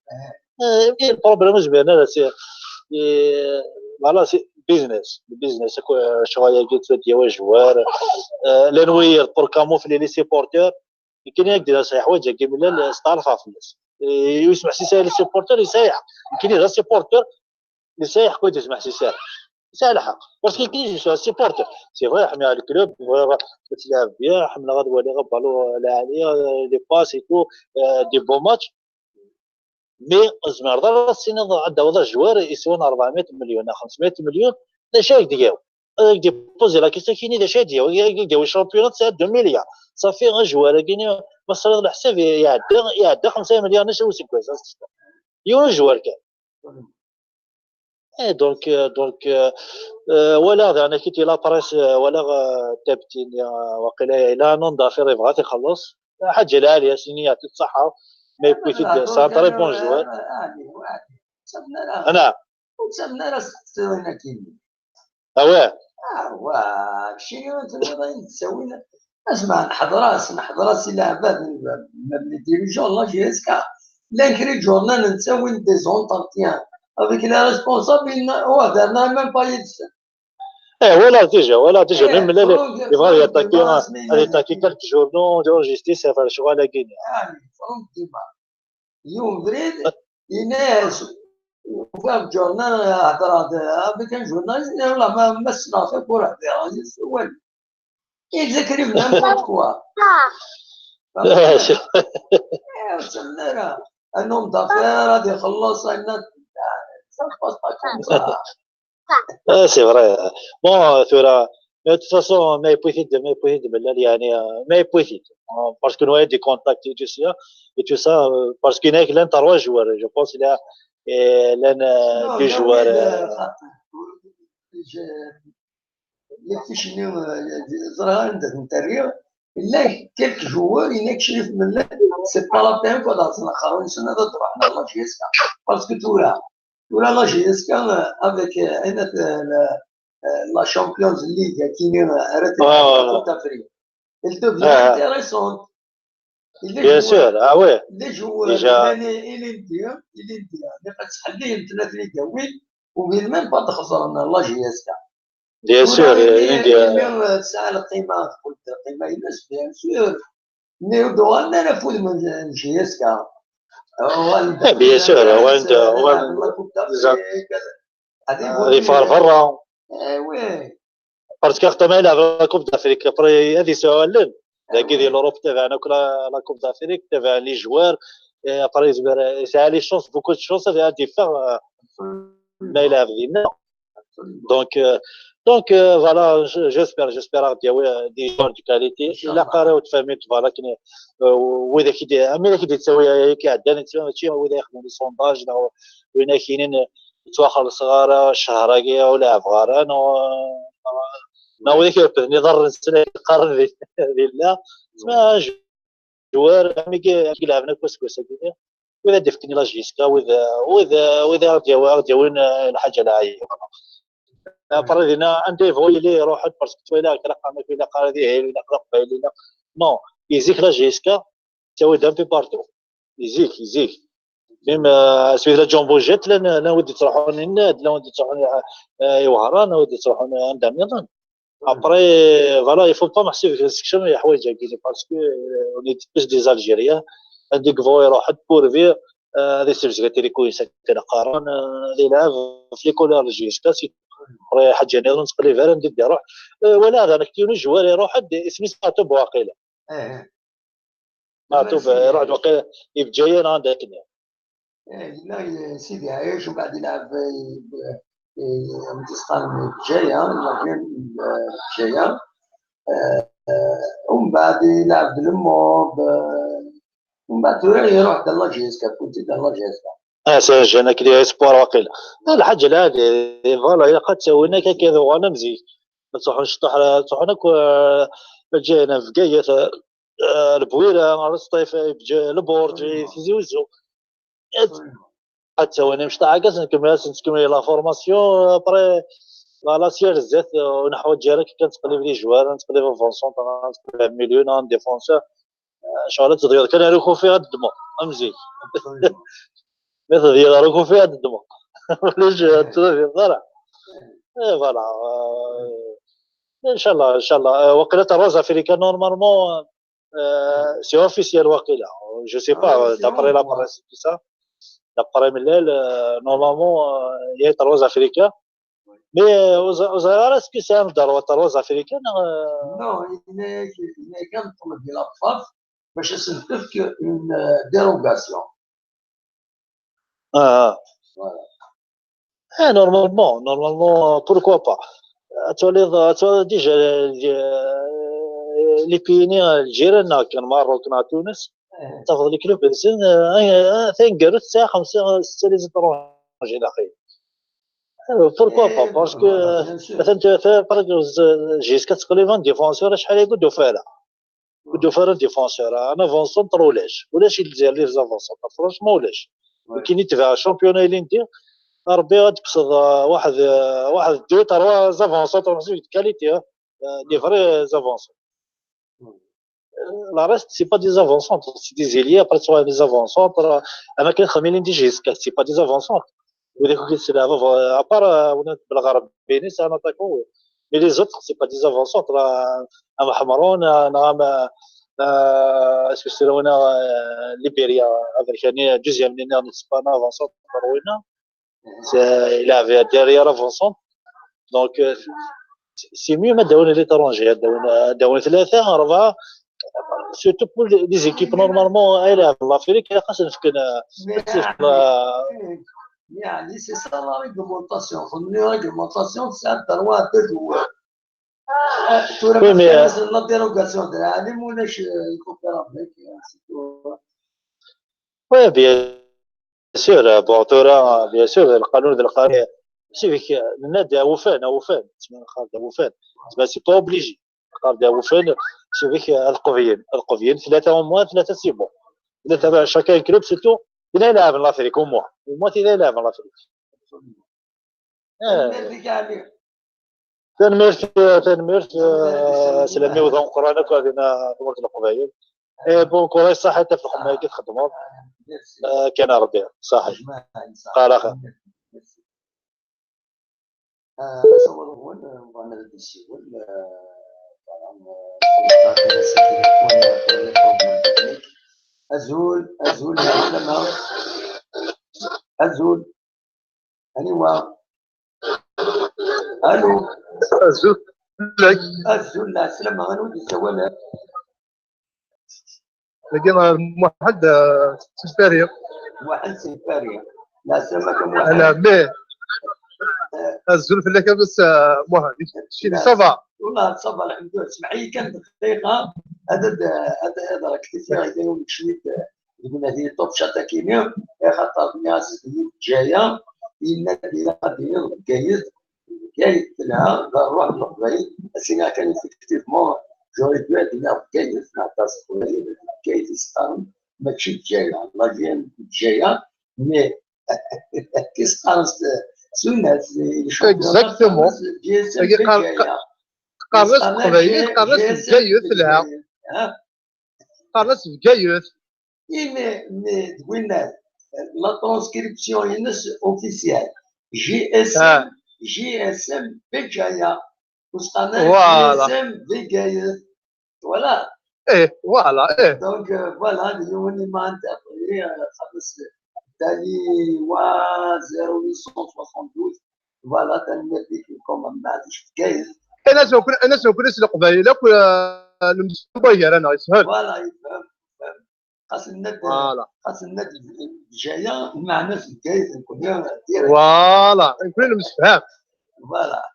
آه، mais le problème زعما هذا c'est، آه، voilà, c'est business. Business، كو-، شغل يجي تودي joueur. آه، لانوير pour camoufler les supporters. كاين هكذا صحيح، حوايج هكا، من لا، لا، استعرفها في الناس. إيه، يسمح سي سايح les supporters، يسايح. كاين هذا supporter، يسايح كون تسمح سي سايح. يسايح الحق. Parce que كاين جو سوا supporter. C'est vrai، حمي على le club، بغا تلعب bien، حمل غاد ولي غا بالو العالية، les passes et tout، آه، des bons matchs. Mais زعما راه السنة عندها وضع joueur يسوى أربعمية مليون، خمسمية مليون، لا شي هكذا. آه، déposer la question كاين إذا شاد يا، يا، يا، يا championnat تاع deux milliards. صافي، un joueur كاين، ما صار الحساب يعدى، يعدى خمسة مليار نشا وسكويز. يون joueur كان. إيه، donc، آه، donc، آه، آه، ولا هذا، أنا كي تي la presse، آه، ولا، آه، تابتين، آه، واقيلا إلا non d'affaire يبغى تخلص. Ḥaǧa Lɛali, ad s-nini yeɛṭi-k ṣṣeḥḥa, ma yewwi-t-id, c'est un très bon joueur. Ana. Ur ttamen ara s teqsiḍin akkin. Awah. Awah, keččini tenniḍ ayen ttawin. Asma, neḥḍer-as, neḥḍer-as i leɛbad, ma les dirigeants de la J S K. Llan kra n iǧurnanen ttawin des entretiens avec les responsables, ur hdarna même pas yid-sen. Eh, voilà déjà, voilà déjà, même là, il va attaquer, ad attaquer quelques journaux, enregistrer, ça va, lecɣal-agi. Yiwen ubrid, yenna-yas, ufiɣ deg journal, hedreɣ d, avec un journaliste, yenna, والله ما, ما ssneɣ tawwurt, hdiɣ yis-s, walu. Il écrit n'importe quoi. Ur ttamen ara. Un homme d'affaires, ad ixelleṣ, ça se passe pas comme ça. Ah, c'est vrai. Bon, tura, de toute façon, ma yewwi-t-id, ma yewwi-t-id Mellal, yeɛni, ma yewwi-t-id. Parce que nous avons des contacts et tout ça, et tout ça, euh, parce qu'il y a trois joueurs, je pense, il y a, euh, l'un, euh, deux joueurs, euh, les fiches, euh, ẓriɣ anda ten-terriɣ. Il y a quelques joueurs, il y a Crif Mellal, c'est pas la peine quoi, ad ttnaxaren, ad truḥen à la J S K. Parce que tura, tura la J S K, euh, avec, euh, la, euh, la Champions League, qui est, euh, arrêtée, la Coupe d'Afrique, elle devient intéressante. Bien sûr, ah ouais. Les joueurs, déjà. Il est bien, il est bien. Il est bien. Il est bien. Il est bien. Ou bien même pas de la J S K. Bien sûr, imi, imi tesɛa lqima, teqqel-d lqima-ines, bien sûr. Mais ur d-uɣalen ara afud n J S K. Eh, bien sûr, ad yeffeɣ ɣer berra. Eh oui. Parce que quand même, il a la Coupe d'Afrique, après, ad yesɛu allen. Dagi di l'Europe, tabaɛen akk la, la Coupe d'Afrique, tabaɛen les joueurs, et après, yezmer, yesɛa les chances, beaucoup de chances, ad, ad yeffeɣ, euh, ma yelɛeb dinna. Donc, euh, donc, euh, voilà, je, j'espère, j'espère ad d-yawi, euh, des joueurs de qualité. Ilaq ara ur tfehmem, voilà, akken, euh, widak i d, am widak i d-yettawi, euh, i k-iɛeddan, mačči widak i ixedmen les sondages, neɣ win akinin, yettwaxelṣeɣ ara ccher-agi, ur leɛbeɣ ara, neɣ, neɣ, neɣ widak i refden iḍarren-nsen, qqaren di, di la. Ma joueur, am wigi i ileɛben akk aseggas-agi, wid ad d-ifken la J S K, wid, wid, wid ad d-yawi-, ad d-yawin, eh, lḥaǧa lɛali. Après, dinna, anda yebɣu yili, iruḥ-d, parce que ttwaliɣ, ilaq, ilaq ara ad ihil, ilaq d aqbayli, ilaq. Non, i zik la J S K, ttawi-d un peu partout. I zik, i zik. Même, euh, celui de la Jumbo Jet, llan, llan wid yettruḥun i Nnad, llan wid yettruḥun, euh, i Wehran, llan wid yettruḥun anda nniḍen. Après, voilà, il faut pas meḥsub sekcem yeḥwaǧ-agi, parce que, euh, on est tous des Algériens. Anda yebɣu iruḥ-d, pourvu, euh, ad isebzeg atriku-ines akken qqaren, euh, ad ilɛeb f les couleurs n J S K, si après ḥaǧa nniḍen ur nettqellib ara anda i d-iruḥ. Euh, wala d nekk yiwen ujewwir iruḥ-d, isem-is Maɛtub waqila. Maɛtub, eh, iruḥ-d waqila i Bgayet neɣ anda akken. Eh, yella, eh, Sidi Ɛic, umbeɛd ilɛeb, eh, eh, am tis-, qqaren Bgayet, la ville, eh, Bgayet. Eh, eh, umbeɛd ilɛeb d Lmud, eh, umbeɛd tura iruḥ-d la J S K, kunti d la J S K. Ah, c'est un jeune, akk di espoir waqila. Ah, lḥaǧa lɛali, voilà, ilaq ad ttawin akka, akka ad uɣalen am zik. Ad ttruḥun cṭuḥ, ad ttruḥun akk, eh, lǧiran n Bgayet, eh, eh, Lbwira, Lesṭif, eh, Bǧ-, Lburǧ, eh, Tizi Uzzu. Ad, ad ttawin imecṭaḥ akka, ad sen-tkemmel, ad sen-tkemmel la formation, après, voilà, si ar zdat, eh, ur neḥwaǧ ara kan ad nettqellib les joueurs, ad nettqellib avant-centre, ad nettqellib milieu, un défenseur. Eh, ccɣel ad teḍyuḍ kan ar ukufi ad d-ddmeḍ, am zik. Ma teḍyuḍ ar ukufi ad d-ddmeḍ. Ulac, eh, ur teḍyuḍ ara. Eh, voilà. Eh, inchallah, inchallah. Eh, waqila terreẓ Afrika, normalement, eh, c'est officiel waqila. Je sais pas, d'après la presse, tout ça. D'après Mellal, eh, normalement, eh, il y a terreẓ Afrika. Mais, euh, ur ẓ-, ur ẓriɣ ara est-ce que sɛan ddrew ad terreẓ Afrika, neɣ, euh, non, yenna-yak, yenna-yak ad neṭṭleb di la FAF bac ad sen-tefk une, euh, dérogation. Ah, ah. Voilà. Eh, normalement, normalement, euh, pourquoi pas? Ad twaliḍ, ad twaliḍ déjà, euh, les pays-nni, euh, lǧiran-nneɣ kan, Maroc neɣ Tunes, eh, tafeḍ les clubs-nsen, euh, eh, eh, taneggarut tesɛa xemsa, setta les étrangers daxel. Eh, pourquoi pas? Eh, parce que, voilà, bien sûr. Atan tu, tu, par exemple, J S K tettqellib un défenseur, acḥal ay d-ufara? ur d-yufi ara défenseur, un avant-centre ulac, ulac i Lezzayer les avant-centres, franchement ulac. Win itebɛen championnat ilindi, Rebbi ad d-tekkseḍ, euh, واحد, euh, واحد deux trois avant-centres de qualité, hein, euh, des vrais avant-centres. Euh, le reste, c'est pas des avant-centres, c'est des ailiers, après, soit des avant-centres, euh, avec les familles indigènes, c'est pas des avant-centres. وذاك كي تلعب، à part, euh, ولاد الغرب بيني، c'est un attaquant. Mais les autres, c'est pas des avant-centres. Là, un Hamron, un, un, euh, est-ce que c'est là, euh, Libéria, avec un deuxième, un, c'est pas un avant-centre, c'est, il avait derrière avant-centre. Donc, euh, c'est mieux ما داون l'étranger, داون, داون ثلاثة، أربعة، surtout pour les, les équipes normalement, elle est en Afrique, خاص نفكنا. يعني c'est ça la réglementation. La réglementation, c'est un droit de joueur. Oui, mais la dérogation de la, il faut faire avec. Oui, bien sûr, bon, tura, bien sûr, القانون ذا القانون. C'est vrai que ننادي أوفان، أوفان، c'est pas obligé. قال داوفين، c'est vrai que القبيين، القبيين ثلاثة au moins، ثلاثة c'est bon. ثلاثة، chacun club surtout. إلا يلعب l'Afrique au moins، au moins إلا يلعب l'Afrique. Tanemmirt, tanemmirt, slama-w d ameqqran akk dina tmurt n Leqbayel. Et bon courage, ṣaḥit ɣef lxedma i txeddmeḍ. Kan a Rebbi, ṣaḥit. Qal axir. Azul, azul, azul. Azul. Aniwa? Allô. Azul. Azul, lɛeslama, anwa i d-yessawalen? Dagi Muḥend, euh, si Paris. Muḥend si Paris. Lɛeslama-k a Muḥend. Ala, mais azul fell-ak a Mass, euh, Muḥend. Cili, ça va? Wallah, ça va, lḥemdullah. Smeḥ-iyi kan dqiqa, ad, ad, ad, ad rectifier yiwen cwiṭ, euh, deg unadi Top Chat akini, axaṭer nniɣ-as di Bgaya, yenna-d ilaq ad d-iniḍ Bgayet, Bgayet telha, d rruḥ n Leqbayel, as-iniɣ kan effectivement, j'aurais dû ad iniɣ Bgayet, neɣ d Leqbayel, Bgayet i s-qqaren, mačči Bgaya, la vient de Bgaya, mais qui se passe, c'est une, c'est une Exactement. Qqaren-as s teqbaylit, qqaren-as Bgayet, telha. Qqaren-as Bgayet. Mais, mais, la transcription est officielle. J S M, J S M Bgaya. Voilà. J S M Bgayet. Voilà. Eh, voilà, eh. Donc, euh, voilà, اليوم ما عندي خمس دالي و zéro huit cent soixante-douze. Voilà, tanemmirt-ik quand même, معليش. كاين. انا سنكون انا سنكون اسم القبائل كل المستوى هي رانا يسهل. Voilà, يفهم. خاص الند خاص الند جايه مع ناس الجايز نكون. Voilà, نكون المستفهم. Voilà.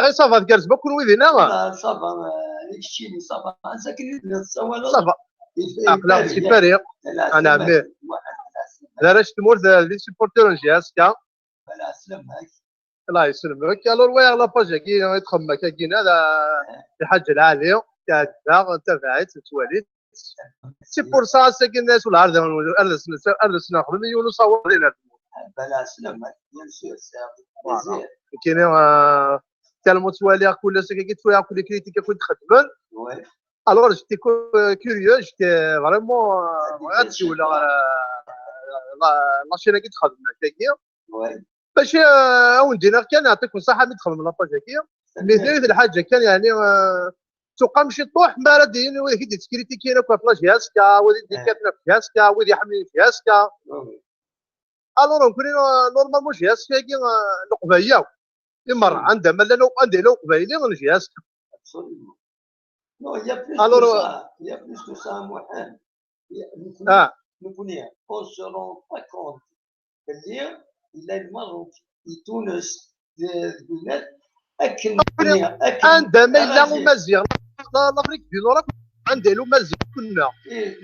اي صافا تجالس بكل ويدينا. صافا يكشيني صافا ساكن. صافا. عقل سي فريق. انا عمير. لا راش تمور لي سيبورتور نجي هاسكا. الله يسلمك. الو، ويا لا باج كي تخمك كاين هذا الحاج العالي تاع الدار تبعت تواليت. C'est pour ça ساكن الناس والعرض ارسنا ارسنا خدم يونس صور لنا. بلا سلامة، bien sûr. كاين تالمو توالي كل ساكن كي توالي كل كريتيك كنت خدمن. Alors j'étais curieux, j'étais vraiment غادي ولا la chaîne كي تخدم هكاكيا. باش اون دينار كان يعطيكم الصحه من تخدم لاباج هكايا. مي ثالث الحاجه كان يعني توقع ماشي طوح ما راه دايرين ولا كيدي تكريتيكي لك في لاج هاسكا ولا دي كاتنا في هاسكا ولا يحمي في هاسكا. الوغ نكون نورمالمون جي هاسكا كي القبايله مرة عندها مالا لو عندها لو قبايلي غنجي هاسكا. Alors il y a plus que ça, il y a plus que ça, Mohamed. نكون نكون on se rend pas compte باللي لا المغرب تونس البلاد اكن. عندها ما الا امازيغ لافريك دي نور عندها لو مازيغ كنا.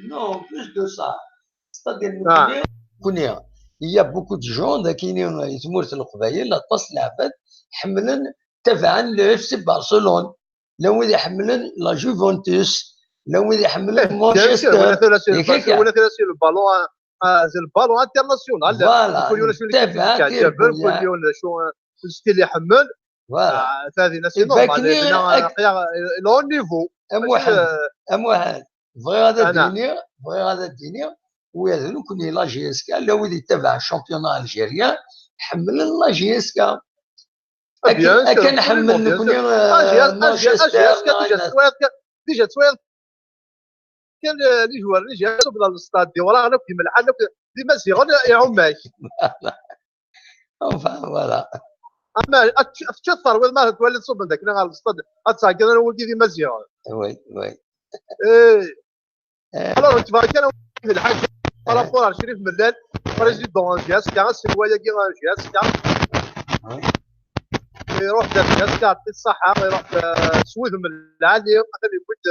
Non, plus de ça. كنا il y a beaucoup de gens ذاكيني تمورت القبايل اطاس العباد حملن تبعا لو FC Barcelone. llan wid iḥemmlen la Juventus, llan wid iḥemmlen Manchester. Wala tura si le ballon international. Voilà, ntabaɛen tirkul. Stil iḥemmel. Voilà. Tadina c'est normal. Le haut niveau. Amuḥend, amuḥend. Bɣiɣ ad d-iniɣ, bɣiɣ ad d-iniɣ, ula d nekkni la J S K, llan wid yettabaɛen championnat algérien, ḥemmlen la J S K. Akken ḥemmel nekkni Manchester. Déjà teswiḍ kan les joueurs n J S K ṣubben ɣer lestad, d iwraɣen akk, d imelḥan akk, d imaziɣen iɛumma-k. Enfin, voilà. Ama teččiḍ terwiḍ ma twaliḍ ṣubben dakken ɣer lestad, ad tɛeggeḍ ara wigi d imaziɣen. Oui, oui. Alors, nekk bɣiɣ kan ad d lḥaǧa par rapport ar Crif Mellal, président n J S K, aselway-agi n J S K. Iruḥ-d ar J S K, yeɛṭi ṣṣaḥa, iruḥ-d s wudem n lɛali, atan yewwi-d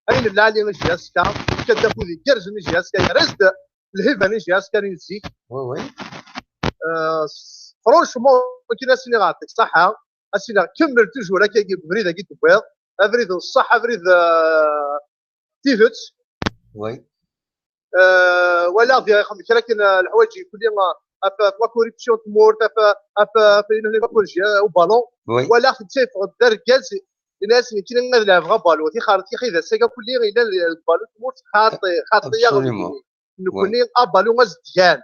ayen n lɛali i J S K, yefka-d afud igerrzen i J S K, yerra-as-d lhiba n J S K n zik. Oui, oui. Franchement, akken ad s-iniɣ yeɛṭi ṣṣaḥa, ad s-iniɣ kemmel toujours akkagi deg ubrid-agi tewwiḍ, abrid n ṣṣeḥ, abrid tidet. Oui. Walaɣ di ixdem kra kan leḥwayeǧ kulli ɣef la corruption n tmurt, ɣef ɣef ɣef au ballon. Walaɣ-t yeffeɣ-d d argaz, yenna-as nekkini ad leɛbeɣ abalu, tixar tixi d ass-agi kulli yellan deg ubalu n tmurt xaṭi, xaṭi-yaɣ nekkni. Nekkni abalu azedgan.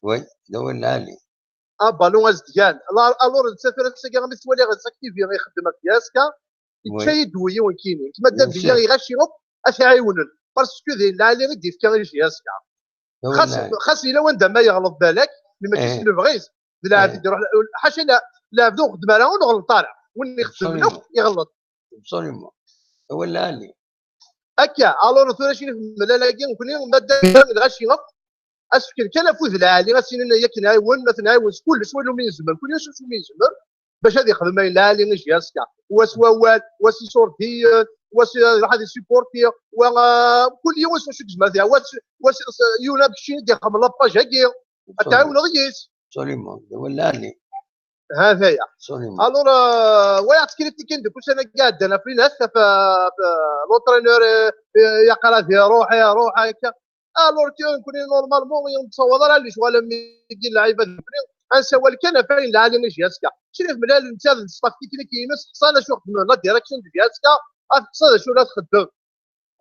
Oui, d awal lɛali. Abalu azedgan. Alors netta tura ass-agi mi t-ttwaliɣ yettactivi, ixeddem ɣef J S K, yečča-yi-d wi yiwen kini. Madda Billa iɣaci akk ad t-ɛiwnen. Parce que d ayen lɛali i d-yefka i J S K. Xas yella wanda ma yeɣleḍ balak, mais mačči s lebɣi-s. D lɛebd iruḥ, ḥaca lɛebd ur nxeddem ara, ur nɣelleḍ ara. Win ixeddmen akk iɣelleḍ. Absolument. Awal lɛali. Akka, alors tura Crif Mellal-agi, nekkni madda Billa d lɣaci akk, ad s-fken kan afud lɛali, ad s-inin akken ɛiwen, ad ten-ɛiwen s kullec, win umi yezmer, kul yiwen s umi yezmer, bac ad ixdem ayen lɛali i J S K. Wa s wawal, wa s isurdiyen, wa s iruḥ ad isupporti, wa kul yiwen s wacu yezmer ad t-iɛawen, wa s yiwen am keččini d-ixdem la page-agi, ad t-tɛiwneḍ yis. Absolument, d awal lɛali. Hataya. Alors, wa yaɣ-ttkritikun deg ussan-agi iɛeddan ɣef Linat, ɣef l'entraîneur, yeqqar ad iruḥ, iruḥ akka. Alors que nekkni normalement ur nettawaḍ ara lecɣal am wigi n lɛibad nekkni, ad nsawal kan ɣef wayen lɛali i J S K. Crif Mellal netta d staff technique-ines, teḥṣa d acu xedmen la direction de J S K, ad teḥṣa d acu la txeddem.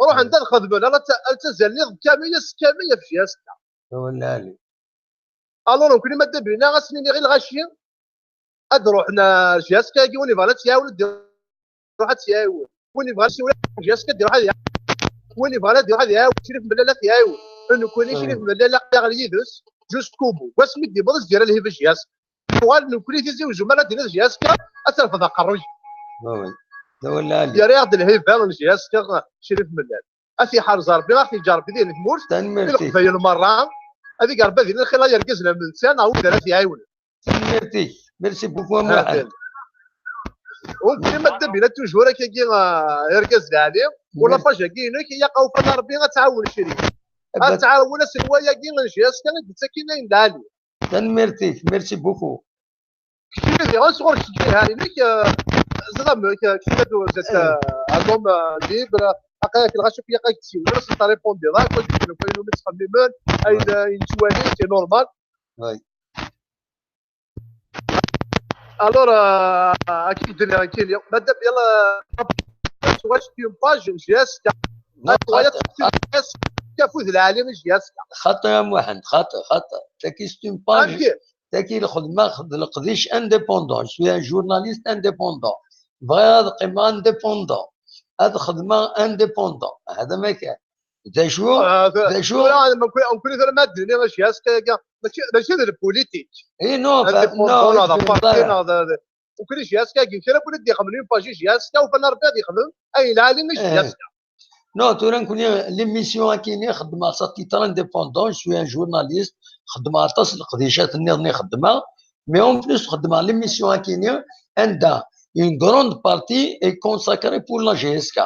Ruḥen-d ad xedmen, ala ttazalen iḍ kamel, ass kamel ɣef J S K. Awal lɛali. Alors nekkni madda Billa ad s-nini i lɣaci ad ruḥen ar J S K-agi, win ibɣan ad t-iɛawen ad iruḥ ad t-iɛawen. Win ibɣan ad t-iɛawen J S K ad iruḥ ad iɛawen. Win ibɣan ad iruḥ ad iɛawen Crif Mellal ad t-iɛawen. Nekkni Crif Mellal aql-aɣ yid-s jusqu'au bout. Wasmi d-yewweḍ ad s-d-yerr lhiba J S K. Uɣal nekkni Tizi Uzzu, ma la d-tiniḍ J S K ad terfed aqerruy. D awal lɛali. Yerra-yaɣ-d lhiba n J S K Crif Mellal. Ad t-iḥrez Ṛebbi, ad t-yeǧǧ Ṛebbi di tmurt. Tanemmirt-ik. I Leqbayel merra, ad ig Ṛebbi ad ilin xilla yergazen am netta neɣ wid ara t-iɛiwnen. Tanemmirt-ik. Merci beaucoup a Muḥend. Nekkni madda Billa toujours akkagi, irgaz lɛali, u la page-agi inek, ilaq awfan Ṛebbi ad tɛawen Crif. Ad tɛawen aselway-agi n J S K i d-yettakin ayen lɛali. Tanemmirt-ik. Merci beaucoup. Keččini diɣen sɣur keččini ha inek, ẓriɣ amek keččini ad turzat un homme libre, aql-ak lɣaci akk yaqq-ak d-siwlen, ad s-tṛipundiḍ akk, ad d-inin akk ayen umi ttxemmimen, ayen ayen ttwalin, c'est normal. Oui. Alors, akken d-nniɣ nekkini, madda Billa, tuɣal c'est une page n J S K. Tuɣal c'est une page n J S K. Xaṭi a Muḥend, xaṭi, xaṭi. Tagi c'est une page. Tagi lxedma d leqdic indépendant. Je suis un journaliste indépendant. Bɣiɣ ad qqimeɣ indépendant. Ad xedmeɣ indépendant. Hada ma kan. D acu? D acu? Nekkni tura ma d-nini J S K-agi, mačči d la politique. Eh non, indépendant neɣ d aparti neɣ d, nekkni J S K-agi, kra n win i d-ixedmen une page J S K, ufan Ṛebbi ad ixdem ayen lɛali i J S K. Non, tura nekkni l'émission akini xeddmeɣ-tt à titre indépendant, je suis un journaliste, xeddmeɣ aṭas n leqdicat nniḍen i xeddmeɣ, mais en plus xeddmeɣ l'émission akini anda une grande partie est consacrée pour la J S K.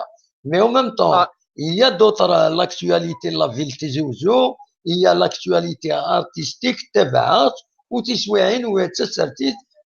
Mais en même temps, il y a d'autres, l'actualité de la ville Tizi Ouzou, il y a l'actualité artistique, tabaɛt, u tiswiɛin u tasertit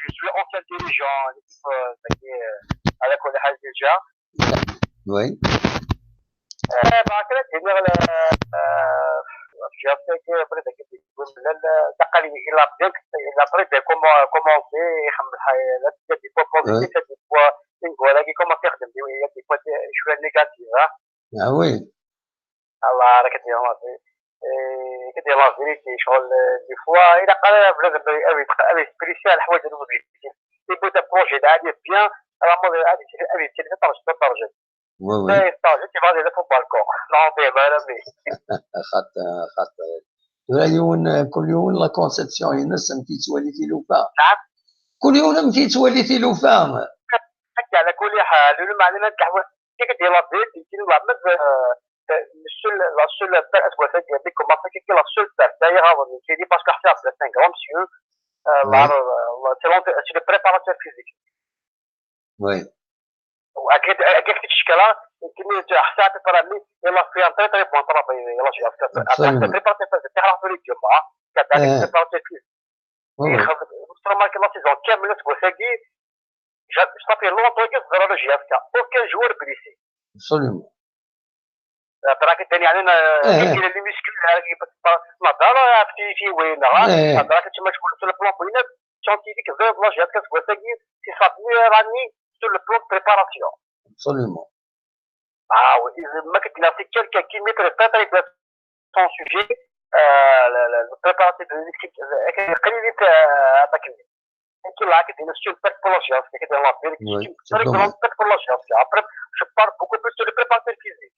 je suis ancien dirigeant, l'équipe, euh, ça y est, euh, à la collège déjà. Oui. Euh, bah, quelle année, euh, euh, je sais que après, il a bien, il a très bien commen- commencé, il a des fois mauvais, Oui. il a des fois, une fois, là, il commence à faire des, il y a des fois, des, je suis négatif, hein. Ah oui. الله راك دير ماضي. كدير لا فيريتي شغل، دي فوا الا قال بنادم يبي يبي يسبريسي على الحوايج اللي بغيتي، يبدا بروجي عادي بيان، راه ماضي عادي يبي يترجم الدرجه. Oui, oui. لا يسترجم كيف غادي يلف بالكون. لا بيه ما رمي. خاطر خاطر tura yiwen, kul yiwen la conception ines amek yettwali tilufa. نعم. Kul yiwen amek yettwali tilufa. حتى على كل حال، ولا ما علينا نتحول. كي كدير لا فيريتي كي نلعب، آه، السول، لا سول بيرت وفاك ديك كومونسي كي لا سول بيرت لا يغاضني كي دي باسكو حتى c'est un grand monsieur. آه، Oui. لا، لا، c'est l'entraî-، c'est le préparateur physique. Oui. واكيد اكيد في الشكل يمكن حتى ترى لي يلا في un très très bon travail يلا جي Absolument. بريباراتور فيزيك تاع راه في الجمعه كان آه. بريباراتور فيزيك. Oui, oui. يخرج مستر مارك لا سيزون كامله تقول هاكي، صافي لونتون كي صدر على جي اف كا اوكان جوار بليسي. Absolument. راك ثاني علينا إيه. كاين لي ميسكول راك نظر في في وين إيه. راك تما تقول في البلون بوينات شونتي ديك زاد لا جي اف كا تقول هاكي سي صافي راني سور لو بلون بريباراسيون. Absolument. Ah oui, il m'a dit c'est quelqu'un qui maîtrise très très bien son sujet, euh, le, le, le préparatif de l'électrique, euh, قليل آه، هذاك اللي كي لا كدير سور بيرت بور لا جي اف كا كدير لا فيريك Oui, سور c'est بيرت dommage. بور لا جي اف كا. Après je parle beaucoup plus sur le préparateur physique.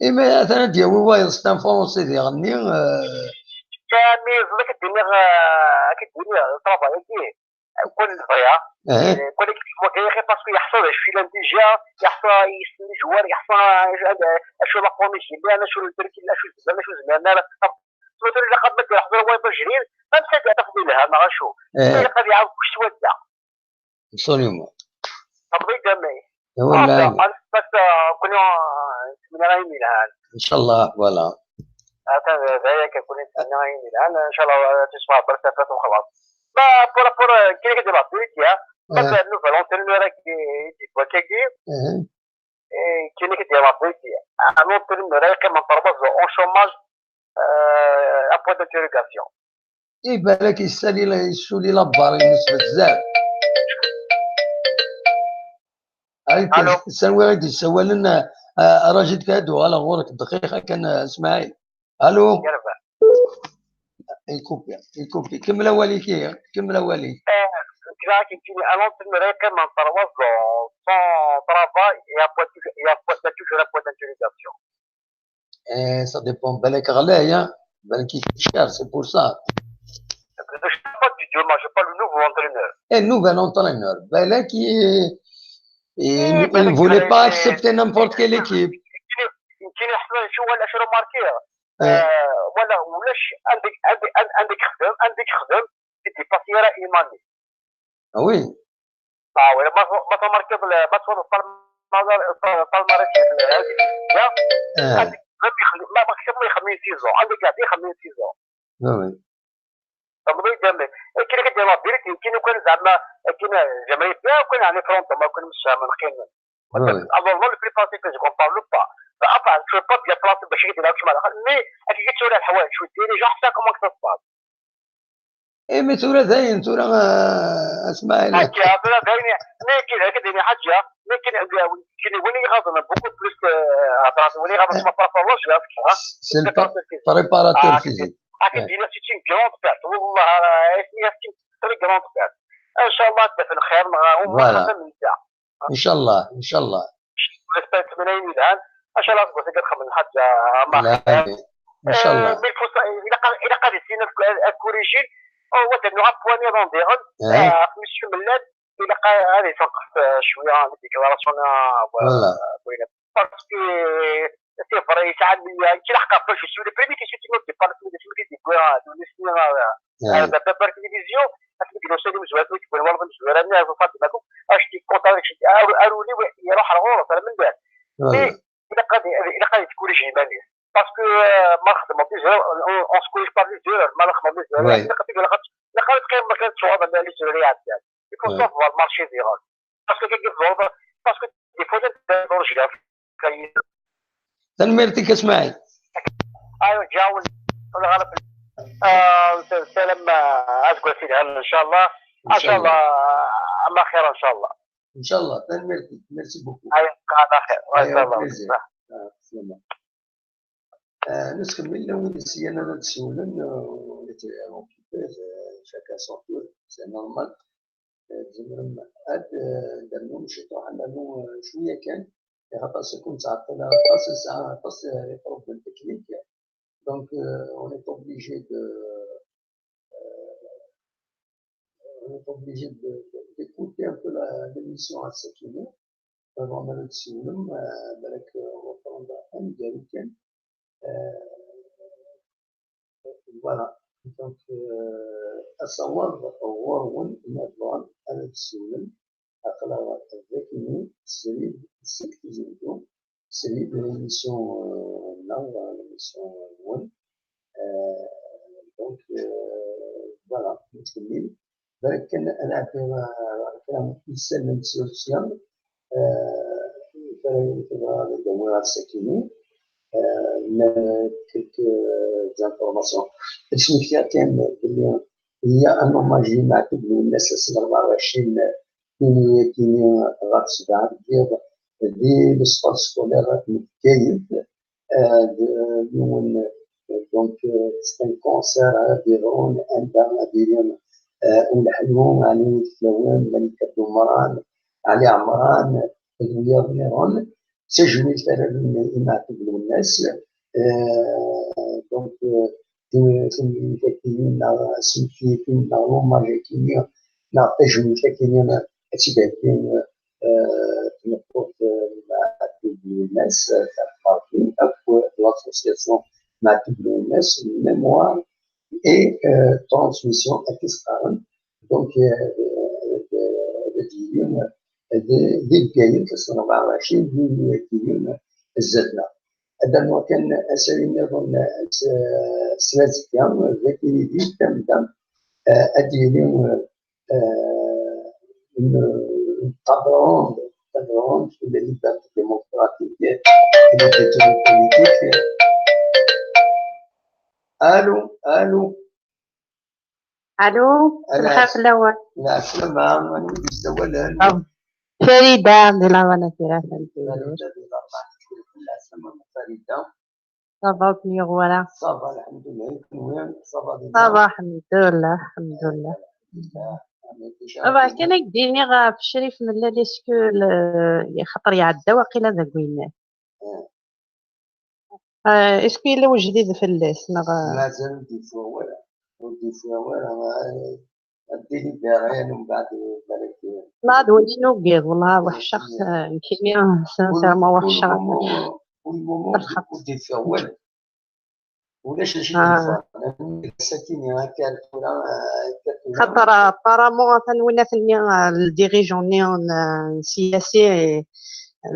اي مي اثنا ديال وي وايل ستان فرونسي ديال غني. كامل زعما كدير آه، كدير طرافاي كي كون البغيها اه. كون مو كاين غير باسكو يحصل عشرين ديجا، يحصل يسمي جوار، يحصل اشو لا فورمي اللي انا شو الدرك الا شو زمان شو زمان انا سمعتوا لي قد ما يحضر هو باش جرير ما مساك تاخذ لها ما غاشو اه. قد يعاود واش تودع. Absolument. تبغي دمي ايوا لا. بس آه، كنا من غير ميلان ان شاء الله. Voilà. هذا هذايا كنكون نتسنى غير ميلان ان شاء الله تسمع برسافات وخلاص. ما بور بور كاين كدير لا بوليتيا اه. مثلا نو فالونتين راك يدير كاكي اه. كاين كدير لا بوليتيا. ان اونترينور يقيم من تربز اون شوماج ان بوان دانتيروغاسيون. اي بالك يسالي لا يسولي لا بار ينس بزاف. هاي ألو. السنوي غادي يسولن. آه، راجل كادو على غورك دقيقه كان اسماعيل. الو. يربح. يكوبي يكوبي كمل اولي كي كمل اولي. كذا كيجيني ان اونترينور يقيم من تربز سون ترافاي يا بوان يا بوان توجور ان بوان دانتيروغاسيون. ايه سا ديبون بالك غلايه. بالك شار سي بور سا. Je parle du Dioma, je parle le nouveau entraîneur. ايه نوفال اونترينور بالك ي- ي- إيه، il ne voulait pas accepter n'importe quelle équipe. يمكن يحصل شي ولا شي روماركي إيه. ولا ولاش عندك عندك عندك خدم عندك خدم دي باسيرا ايماني. Ah oui. Ah oui, ma, ma tmarkiḍ, ma twaḍeḍ palmarès, palmarès, ya. Ah. Même يخلي، ما، maximum يخمم six ans. عندك قاعد يخمم six ans. Ah oui. Temmḍi-d. Akken i k-d-yeḍra diri-t, yemkin ukan zeɛma, akken zeɛma yebda, ukan ɛni fronton, ma ukan msefhamen, qqimen. Ah oui. Alors, le plus pratique, c'est qu'on parle pas. Enfin, tu peux pas bien placer باش يقدر يلعب كيما الاخر، mais اكيد تصير الحوايج شويه ديريجون حتى comment ça se passe. اي، mais tura dayen، tura، آه، اسماعيل. هكا، tura dayen، mais كاين هكا دايرين حاجه، mais كاين، كاين وين يغاضن beaucoup plus، آه، هضرات وين يغاضن ما بارابور لاج، ها؟ C'est le pré-، préparateur physique. راكي دينا c'est une grande perte، والله راه c'est une très grande perte. ان شاء الله تبدا في الخير معاهم. Voilà. ان شاء الله، ان شاء الله. بالنسبه للثمانين الان، ان شاء الله تقول تقدر خمن حتى ما لا، خير. ان شاء الله. آه، mais faut ça، الا قال، الا قال يسينا الكوريجين، هو تنو غا بواني رونديغن. آه، مش ملات، الا قال هذه توقف، آه، شويه، هذه ديكلاراسيون، آه، voilà. بوينه. Parce que c'est vrai، يسعى ليا، كي لحق باش يسوي لي بريمي، كي شفت نوت ديبار، كي ديسمي كي ديكوا، دو ليسمي، آه، آه، دابا بار تلفزيون، هاد الفيديو سالي مزوار، كي تكون والله مزوار، انا فاطمه كوك، اش كي كونتر، شي ارو، ارو لي، وي-، يروح الغور، راه من بعد. آه. Mais الا قال، الا قال تكوريجي ماني. Parce que، آه، ما خدمتيش غير، اون سكوريج با لي زيرور، ما خدمتيش غير. وي. الا قلت لك، الا قلت، الا قلت كاين ما كانش شغل على لي زيرور يا عبد. يكون وي. صافي المارشي ديالك. Parce que كيف الظروف، parce que des fois تنتظر شي كاين. تنميرتك اسماعيل. ايوا جاول. ولا غلط. آه، سلام، آه، اسكو سيدي ان شاء الله. ان شاء الله. آه، اما خير ان شاء الله. ان شاء الله. تنميرتك. Merci beaucoup. ايوا، على خير. ايوا، ان شاء الله. آه، سلامة. آه، نسخن من لون السيانة هذا السولن، آه، وليت اوكيبي، آه، شاكا سون تور، سي نورمال. آه، زمرم هاد، آه، درنو نشيطو على نو، آه، شوية كان، خاطر كنت عطينا خاص ساعة، خاص لي بروبليم تكنيك. Donc, euh, on est obligé de, euh, on est obligé de, de, d'écouter un peu la, l'émission à Sakine. Avant de le suivre, euh, avec, euh, on va prendre un week-end. Euh, voilà. Donc, euh, asawaḍ ɣur-wen ma tebɣam ad tessiwlem, aql-aɣ dagi srid seg Tizi Wezzu, srid l'émission, euh, neɣ l'émission-nwen. Euh, donc, euh, voilà, nettkemmil. Balak kan ad nɛeddi, euh, ɣer kra n yisallen sya u sya, euh, kra n tebɣa ad d-awiɣ ɣer Sakine, euh, quelques informations. Ad smektiɣ kan belli il y a un hommage i Maɛtub Lwennas ass n rebɛa u ɛecrin yunyu-agi ɣef sebɛa deg yiḍ di l'espace scolaire n Bgayet, euh, d-, yiwen, euh, donc, euh, c'est un concert ad d-yeḍrun anda ad yili, euh, Uleḥlu, Ɛli Wid Flawen, Malika Dumran, Ɛli Ɛemran, d wiyaḍ nniḍen. D tajmilt ara rren i Maɛtub Lwennas. Euh, donc, euh, tin-, timlilit-agi-nni neɣ asmekti-agi-nni neɣ l'hommage-agi-nni neɣ tajmilt-agi-nni ad tt-id-theggi, euh, tmeṭṭut, euh, Maɛtub Lwennas, euh, Fatima Martin, akked l'association Maɛtub Lwennas, mémoire et, euh, transmission, akken i s-qqaren. Donc, euh, euh, d-, d-, d-, di Bgayet, ass n rebɛa u ɛecrin yunyu-agi zdat-neɣ. Ad d-rnuɣ kan asali nniḍen, s, s azekka, d akken i di tamda, eh, ad d-yili, eh, une, une table ronde, table ronde sur les libertés démocratiques et les détenus politiques. Allô, allô. Allô, lxir fell-awen. Lɛeslama, anwa i d-yessawalen? Farida, di lawan a Farida. Farida, di lawan. Lɛeslama, Farida. Ça va, ur kem-yuɣ wara? Ça va, lḥemdullah. Kenwi, ça va, ça va, lḥemdullah, lḥemdullah. Bɣiɣ kan ad k-d-iniɣ ɣef Crif Mellal, est-ce que le-, xaṭer iɛedda waqila deg winna. Eh. Euh, est-ce que yella wejdid fell-as, neɣ, euh? Mazal ur d-yeffiɣ wara. Ur d-yeffiɣ wara. Ad d-yili d aɣayan, mbeɛd, balak, euh, ma d win i nugiḍ, wellah, weḥceɣ-t, euh, nekkini, sincèrement, weḥceɣ-t. Pour le moment, pour le moment, ur d-yeffiɣ wara. Ulac d acu i d-yeḍran. Sakini akka ar tura, akka ar tura. Xaṭer, apparemment, atan winat-nni, le dirigeant-nni n, n C S I,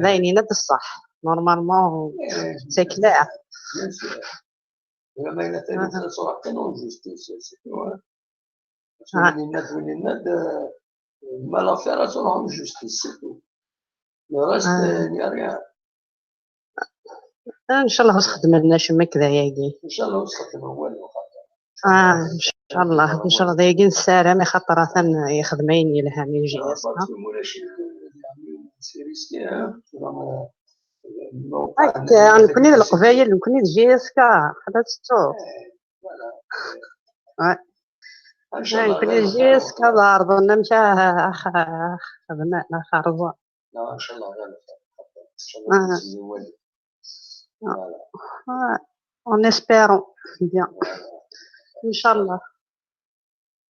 d ayen yenna d ṣṣeḥ. Normalement, c'est clair. Bien sûr. Ula ma yella tagi, ça sera quand même en justice, c'est tout, hein. Parce que win yenna-d, win yenna-d, euh, ma l'affaire, elle sera en justice, c'est tout. Le reste, euh, il n'y a rien. Ncallah ur s-xedmen acemma akka d ayagi. Ncallah ur s-xedmen walu. Ah, ncallah, ncallah d ayagi nessaram, axaṭer atan yexdem ayen yelhan i J S K. Akka, nekkni d Leqbayel, nekkni d J S K, xla tettu. Nekkni d J S K, d ɛerḍen amek a, a, a, xedmen, a xerẓen. Non, ncallah ɣer lxir. Ncallah. Ah. Voilà. Ah, en espérant bien. Voilà. Ncallah.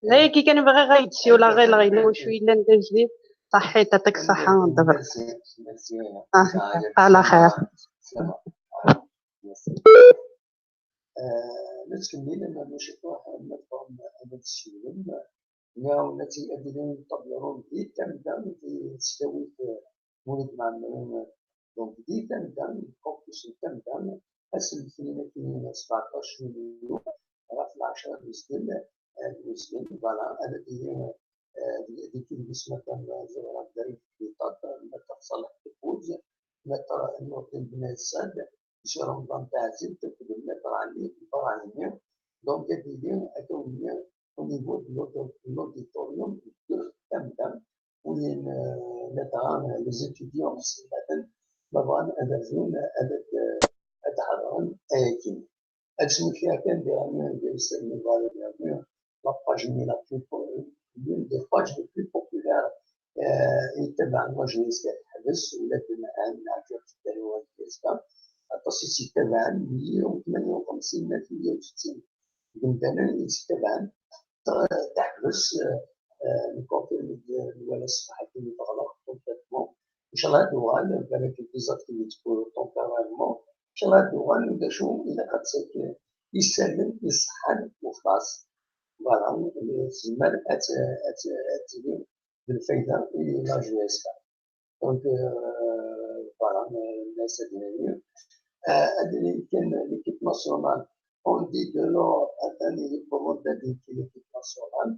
D ayagi kan bɣiɣ ad d-siwleɣ ɣileɣ yella wacu yellan d ajdid. Ṣaḥit, aṭak ṣaḥa. Merci, merci. Ah, ala xir. Merci. آه، نتكمل، أنا ماشي طاح، نبقى أنا السلم. نعاون نتي أدرين طبيعون دي تمدان دي تسداويت مولد معمرين. دونك دي تمدان، كوكوس تمدان، أسم الاثنين كاينين سبعطاش يوليو، راه في العشرة المسكين، آه، المسكين، فوالا، أنا دي، آه، دي، دي كل بسمة كان زغرة دريد في طاطا، ما كتصلح تفوز، ما ترى إنه كان بناء السد، شي رمضان تاع زين تقبل ما ترى عليه، ترى عليه. دونك هادي هي أكونية au niveau de l'auto-, de l'auditorium de Tamdam, وين، آه، نتاع les étudiants مسلمين ما بغان أدرزون أدد أدحرون أياكين. أكسو كيا كان دي غاميون دي سن مبارك غاميون، la page la plus po-, l'une des pages les plus populaires، آه، يتبع المجلس كتحبس ولا بمعان عفيف الدلوان كيسكا. أتصي سيتبعا مية وثمانية وخمسين ألف مية وستين. قمت أنا يتبعا تحبس، آه، آه، نكونفيرمي ولا الصفحة كي تغلق كومبليتمون. إن شاء الله دوغال، بالك الفيزا كي تكون تومبوريرمون. إن شاء الله دوغال، ولا شو إلا قد سيك يسلم يصحن وخلاص. فوالا، تزمر أت-، أت-، أتيلي بالفايدة إلى جي إس كا. دونك، آه، فوالا، آه، الناس هادي هي. آه، هادي اللي كان ليكيب ناسيونال، أوندي دو لور، أثاني يبغون هادي ليكيب ناسيونال.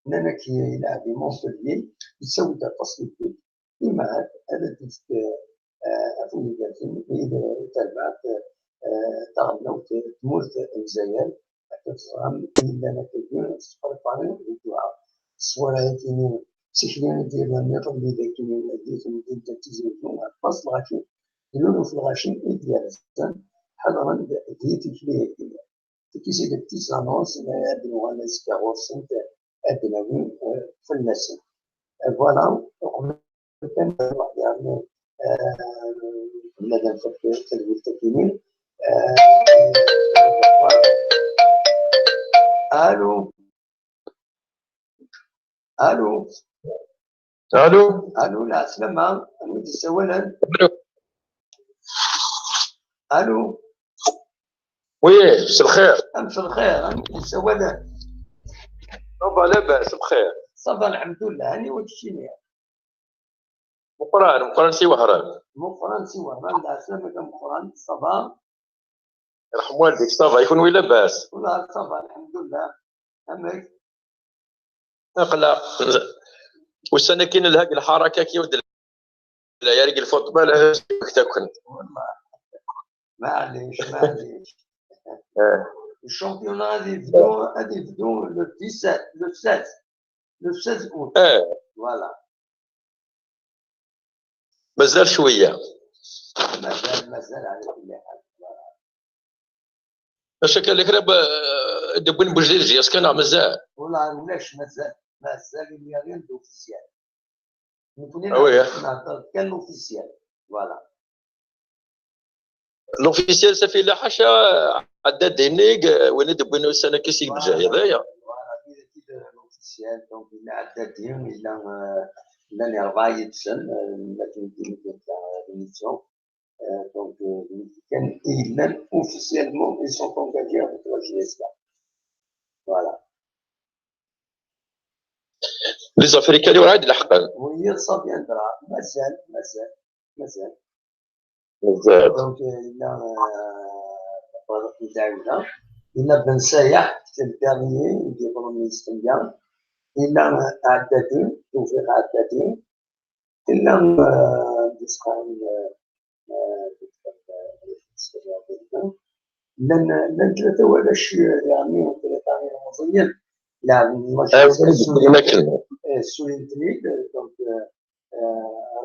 هنا كي يلعب مونبليي، يساوي دا فاصل بوت. كيما هاد، هذا تيست، آه، أفو يقاتل، إذا تابعت، آه، تغنوت، تموت الجزائر، كتزعم إلا ما كدير، تبريباري فيديوهات. الصور هاي كاينين، سكرين ديال الميطا اللي داكن ديال مدينة تيزي وزو، باص الغاشي، دلولو في الغاشي، إديال الزن، حضرا ديتي كليه كليه. Qui c'est des petits annonces, mais هاد نوع les carrosses، هاد نوع، آه، في الناس. آه، voilà، وقبل كان واحد يعني، آه، مادام فك تلويل تكيني. آه، ألو. ألو. ألو. ألو، العسلامة. ألو، دي سوالن. ألو. ألو. وي، مساء الخير. مساء الخير، ألو، دي سوالن. صافا، لاباس، بخير. صافا، الحمد لله، هاني وتشيني. مقران، مقران سي وهران. مقران سي وهران، العسلامة كان مقران، صافا. يرحم والديك، صافا، يكون وي لاباس؟ والله صافا، الحمد لله. أمك؟ أقلا. والسنة كاين الهاك الحركة كي ود العيال الفوتبال، هاك تاكل. والله. معليش، معليش. آه. الشامبيونا غادي يبدو، غادي يبدو le dix-sept، le seize. Le seize août. آه. Voilà. مازال شوية. مازال، مازال على كل حال. Voilà. اش كان لك راه ب-، دبن بوجديد جي اس كان مازال؟ والله ولاش مازال، مازال il y a rien d'officiel. نكون آه oui. نهضر كان l'officiel. Voilà. L'officiel صافي لا حاشا عداد دينيك، وين دبن سنة كيسيك بجاهي هذايا. Voilà، كي، كي l'officiel، donc إلا عداد دين، إلا، آه، إلا نربع يتسن، آه، إلا كنت، كنت، آه، l'émission. Euh, donc, euh, kan i yellan officiellement, ils sont engagés avec la J S K. Voilà. Les Africains ur ɛad leḥqen. Oui, ça viendra. Mazal, mazal, mazal. Mazal. Donc, euh, il a, euh, il a Ben Sayah, c'est le dernier, il est vraiment ministre. Il a, euh, Haddadi, Toufiq Haddadi. Il a, euh, llan, llan tlata warrac, yeɛni tlata ilemẓiyen leɛben ssullin-ten-id, donc, euh,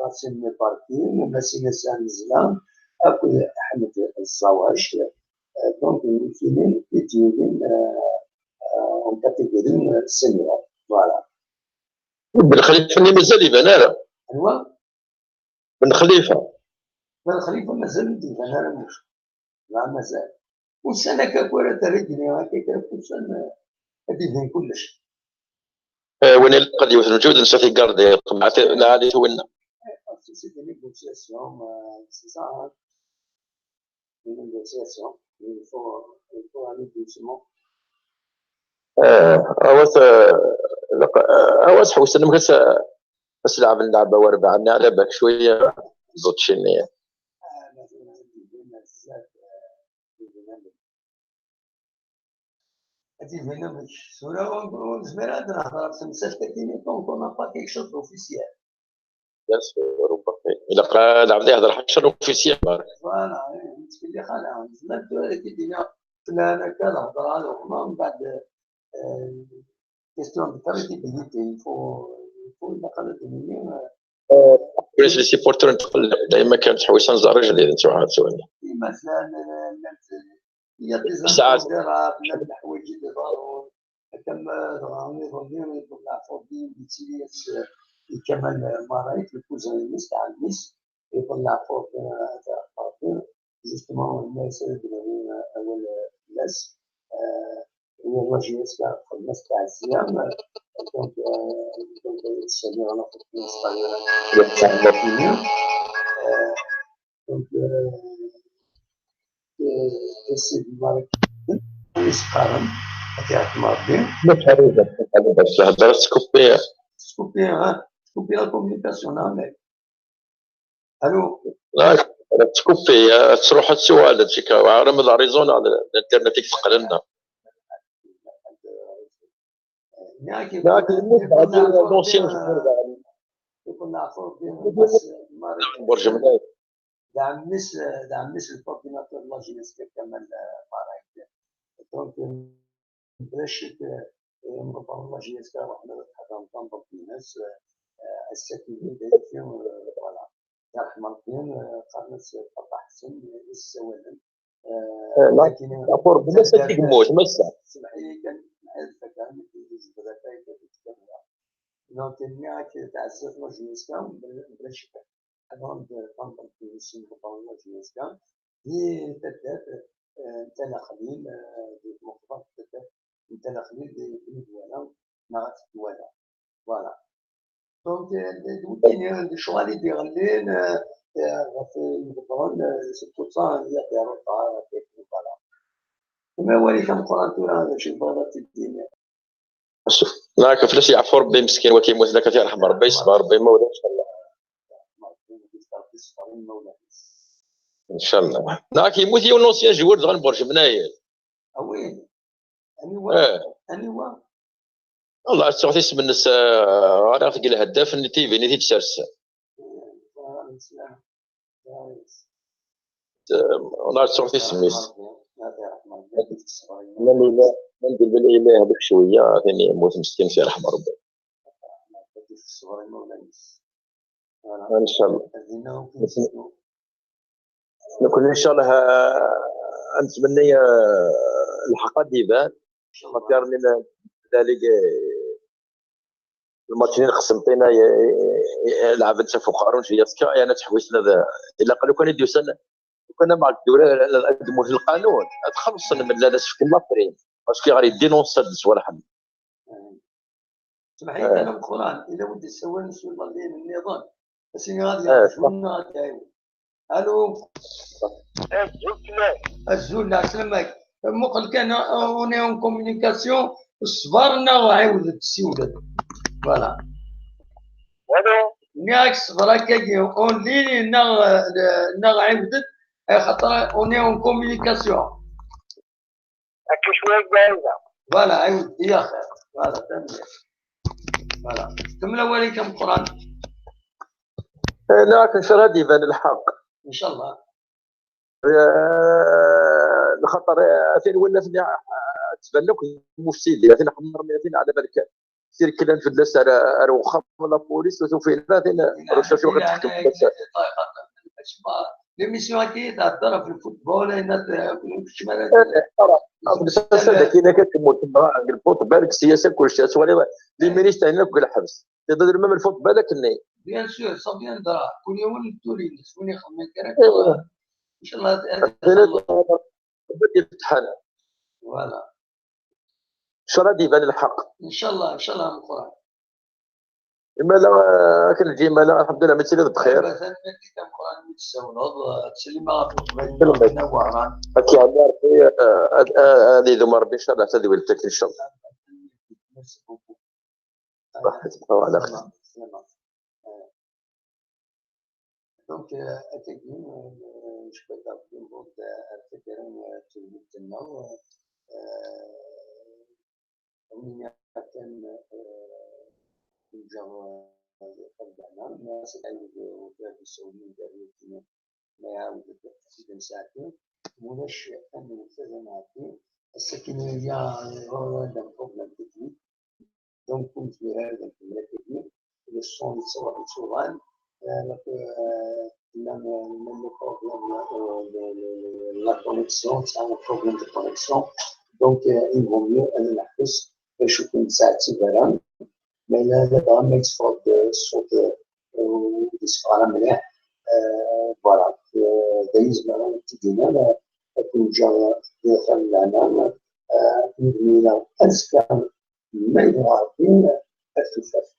Rasim Mubarkin, Masin Asan Zla, akked Ḥmed Zawac, euh, donc, nutni i d-yulin, euh, euh, en catégorie, euh, senior. Voilà. Ben Xalifa-nni mazal iban ara. Anwa? Ben Xalifa. Ben Xalifa mazal ur d-iban ara mliḥ. La, mazal. Ussan akka, kra terra igenni akka, kra ussan, eh, ad d-iban kullec. Eh, win ilaq ad yewwet lǧud, netta tigardi, lɛali twinna. C'est des négociations, euh, c'est ça, hein. Des négociations. Il faut, il faut aller doucement. Eh, awas, eh, laq-, eh, awas ḥewsen amek as-, as-leɛben leɛba warbaɛ-nni, ala bak cwiya ẓuččini. Ad d-iban amek tura ur nezmir ad nehder ɣef temsalt-agi-nni, donc on n'a pas quelque chose d'officiel. Bien sûr, ilaq ad ɛebd ihder ḥaca l'officiel. Voilà, eh, nettkellix ala. Nezmer tura ad k-id-iniɣ plan akka, lehder-a, lehder, mbeɛd, eh, question de crédibilité, il faut, il faut ilaq ad d-nini, eh, Wis les supporters n tqellab, dayma kan ttḥewwisen ẓer ijdiden ttwaɛad ttwali. Imasan, eh, llant, il y a des Saɛat. Impondérables, llan leḥwayeǧ i d-iḍerrun. Akka ma dɣa iḍelli, iḍelli Ɛfurbi yettili s, i Kamal Marayt, le cousin-ines, tɛelm-is, iḍelli Ɛfurbi, eh, Ɛfurbi, justement, ma yesɛa d-nawi, eh, awal, eh, fell-as, eh, i la J S K xedmen-as taɛziya, eh, donc, eh, donc, eh, ttcerriqen aṭas n yisqayen, eh, donc, eh, eh, Sidi Malik, i s-qqaren, ad t-iɛeṭṭem Rebbi. Hedra tskuppi. Tskuppi, ha? Tskuppi la communication, ha, mais. Allô? Tskuppi, eh, tettruḥ ad tuɣal, tcika, arma d Arizona, l-, l'internet i yettqellen. Nniɣ-ak, Nniɣ-ak, iḍelli Ɛfurbi, l'ancien eh, joueur, iḍelli Ɛfurbi, eh, Burj Mnayef. d ɛemmi-s, d ɛemmi-s le coordinateur de la J S K Kamal, eh, Marayt. Donc, eh, bla ccek, eh, imeḍebren n la J S K ruḥen ad ḥadren tanḍimt-ines, eh, ass-agi d ayagi, eh, voilà. Yerḥem Rebbi, eh, qqaren-as Ferḥat Ḥsen, eh, i s-ssawalen. Eh, Eh, la, lakin, eh, Ɛfurbi, massa i yemmut, massa. Semmeḥ-iyi kan, semmeḥ-iyi kan, mi d-yejbed akka, akka, akka. Donc, nniɣ-ak, taɛzizt n la J S K, bla, bla ccek. Ḥadren-d tanḍimt-ines, imeḍebren n la J S K, di taddart, eh, n Tala Xlil, eh, di tmeqbert n taddart n Tala Xlil, di Bni Dwala, neɣ At Dwala. Voilà. Donc, eh, d, d, d, d ccɣel i d-iɣellin, eh, eh, ɣef imeḍebren, eh, c'est pour ça i aɣ-d-yerra ṭṭaɛa ɣef wakken, voilà. Ma awal-ik ameqqran tura, d acu i tebɣiḍ ad t-id-tiniḍ? Nniɣ-ak fell-as yeɛfu Rebbi meskin, wagi yemmuten akka, ad t-yerḥem Rebbi, yesber Rebbi, ma ulac. Ncallah. Nniɣ-ak yemmut yiwen n ancien joueur dɣa n Burj Mnayef. Ah oui. Aniwa? Eh. Aniwa? Wallah, ad ttuɣ isem-nnes, eh, ɣriɣ deg lheddaf n T V-nni i t-id-sers. Eh, wallah, ad ttuɣ isem-is. Nnan ila, nnan belli ila yehbek cwiya, tin yemmut meskin, yerḥem Rebbi. Ncallah. Nekkni ncallah, eh, ad nettmenni, eh, lḥeqq ad d-iban. Mačči armi n-, dalik, eh, lmatch-nni n Qsenṭina, eh, eh, eh, lɛebn-tt ɣef uqerru n J S K, yerna ttḥewwisen ad, ilaq lukan i d-yusan, lukan am Ɛebdura, ad d-mmuten lqanun, ad xellṣen, mella ad as-fken la prime, parce que ɣer yedinunsa-d s walḥem. Semmeḥ-iyi kan ameqqran, ila win d-issawalen s iḍalliyen nniḍen, ad s-iniɣ ad yerzu neɣ ad iɛiwen. Allô. Azul fell-ak. Azul, ɛeslama-k. Muqel kan, on est en communication. Ṣber neɣ ɛiwed-d, siwel-d. Voilà. Allô. Nniɣ-ak ṣber akkagi, en ligne neɣ, neɣ ɛiwed-d, axaṭer on est en communication. Akka cwiya deg ɛida. Voilà, ɛiwed-d, ya xir. Voilà, tanemmirt. Voilà. Kemmel awal-ik ameqqran. Eh, la, akken s ara d-iban lḥeqq. Ncallah. Eh, lxaṭer, eh, atin win aten, eh, ttbanen akk d mufsidin, atin ḥemmren, atin ɛla balek tirklan fell-as ar, ar uxxam n la police, ur tufin ara, atin recherche waqt teḥkem fell-as. L'émission-agi thedder ɣef lfutbol, ayen ad, kečč ma ara, eh, ara, ɣef lsasa dagi, akka temmut, deg lfutbol, deg siyasa, kulci, ad twaliḍ les ministres akk deg lḥebs. Tedder même lfutbol akken-nni. Bien sûr, ça viendra. Kul yiwen d tul-ines, win ixemmen kra. Inchallah, ad, ad, ad, ad yefteḥ. Voilà. Inchallah ad d-iban lḥeqq. Inchallah, inchallah, meqqran. Imala, eh, akken lǧi imala, alḥemdulillah, mi tiliḍ bxir. Tanemmirt-ik ameqqran mi d-tsawleḍ, eh, ttsellimeɣ ɣef Leqbayel, Leqbayel. Ad k-iɛelli Rebbi, eh, ad, ad, ad idum Rebbi, inchallah, tadwilt-ik, inchallah. Merci beaucoup. Ṣaḥit, wa ɛla xir. Slama, slama. Donc, euh, akkagi, euh, je peux dire que, euh, ar taggara, euh, n tedwilt-nneɣ, euh, am nniɣ kan, euh, nǧa, euh, lqaddana, ma s-, ad d-yessawlen gar yitni, ma iɛawed-d Sidna Saɛdi, mulac ad newwet ad nɛeddi, ass akken yella, euh, d amqubel n tedwilt, Donc, comme je dirais, donc, le mercredi, le son, ça va être souvent, euh, donc, euh, même, euh, même le problème, euh, le, le, le, la connexion, c'est un problème de connexion. Donc, euh, il vaut mieux aller la plus, et je suis comme ça, tu verras. Mais là, là, vraiment, il faut de, sur de, euh, de se faire amener. Euh, voilà. Euh, d'ailleurs, je me rends compte que là, là, que j'ai, euh, de faire la même, euh, une demi-heure, un scan, ما يبغى عارفين الفلسفة.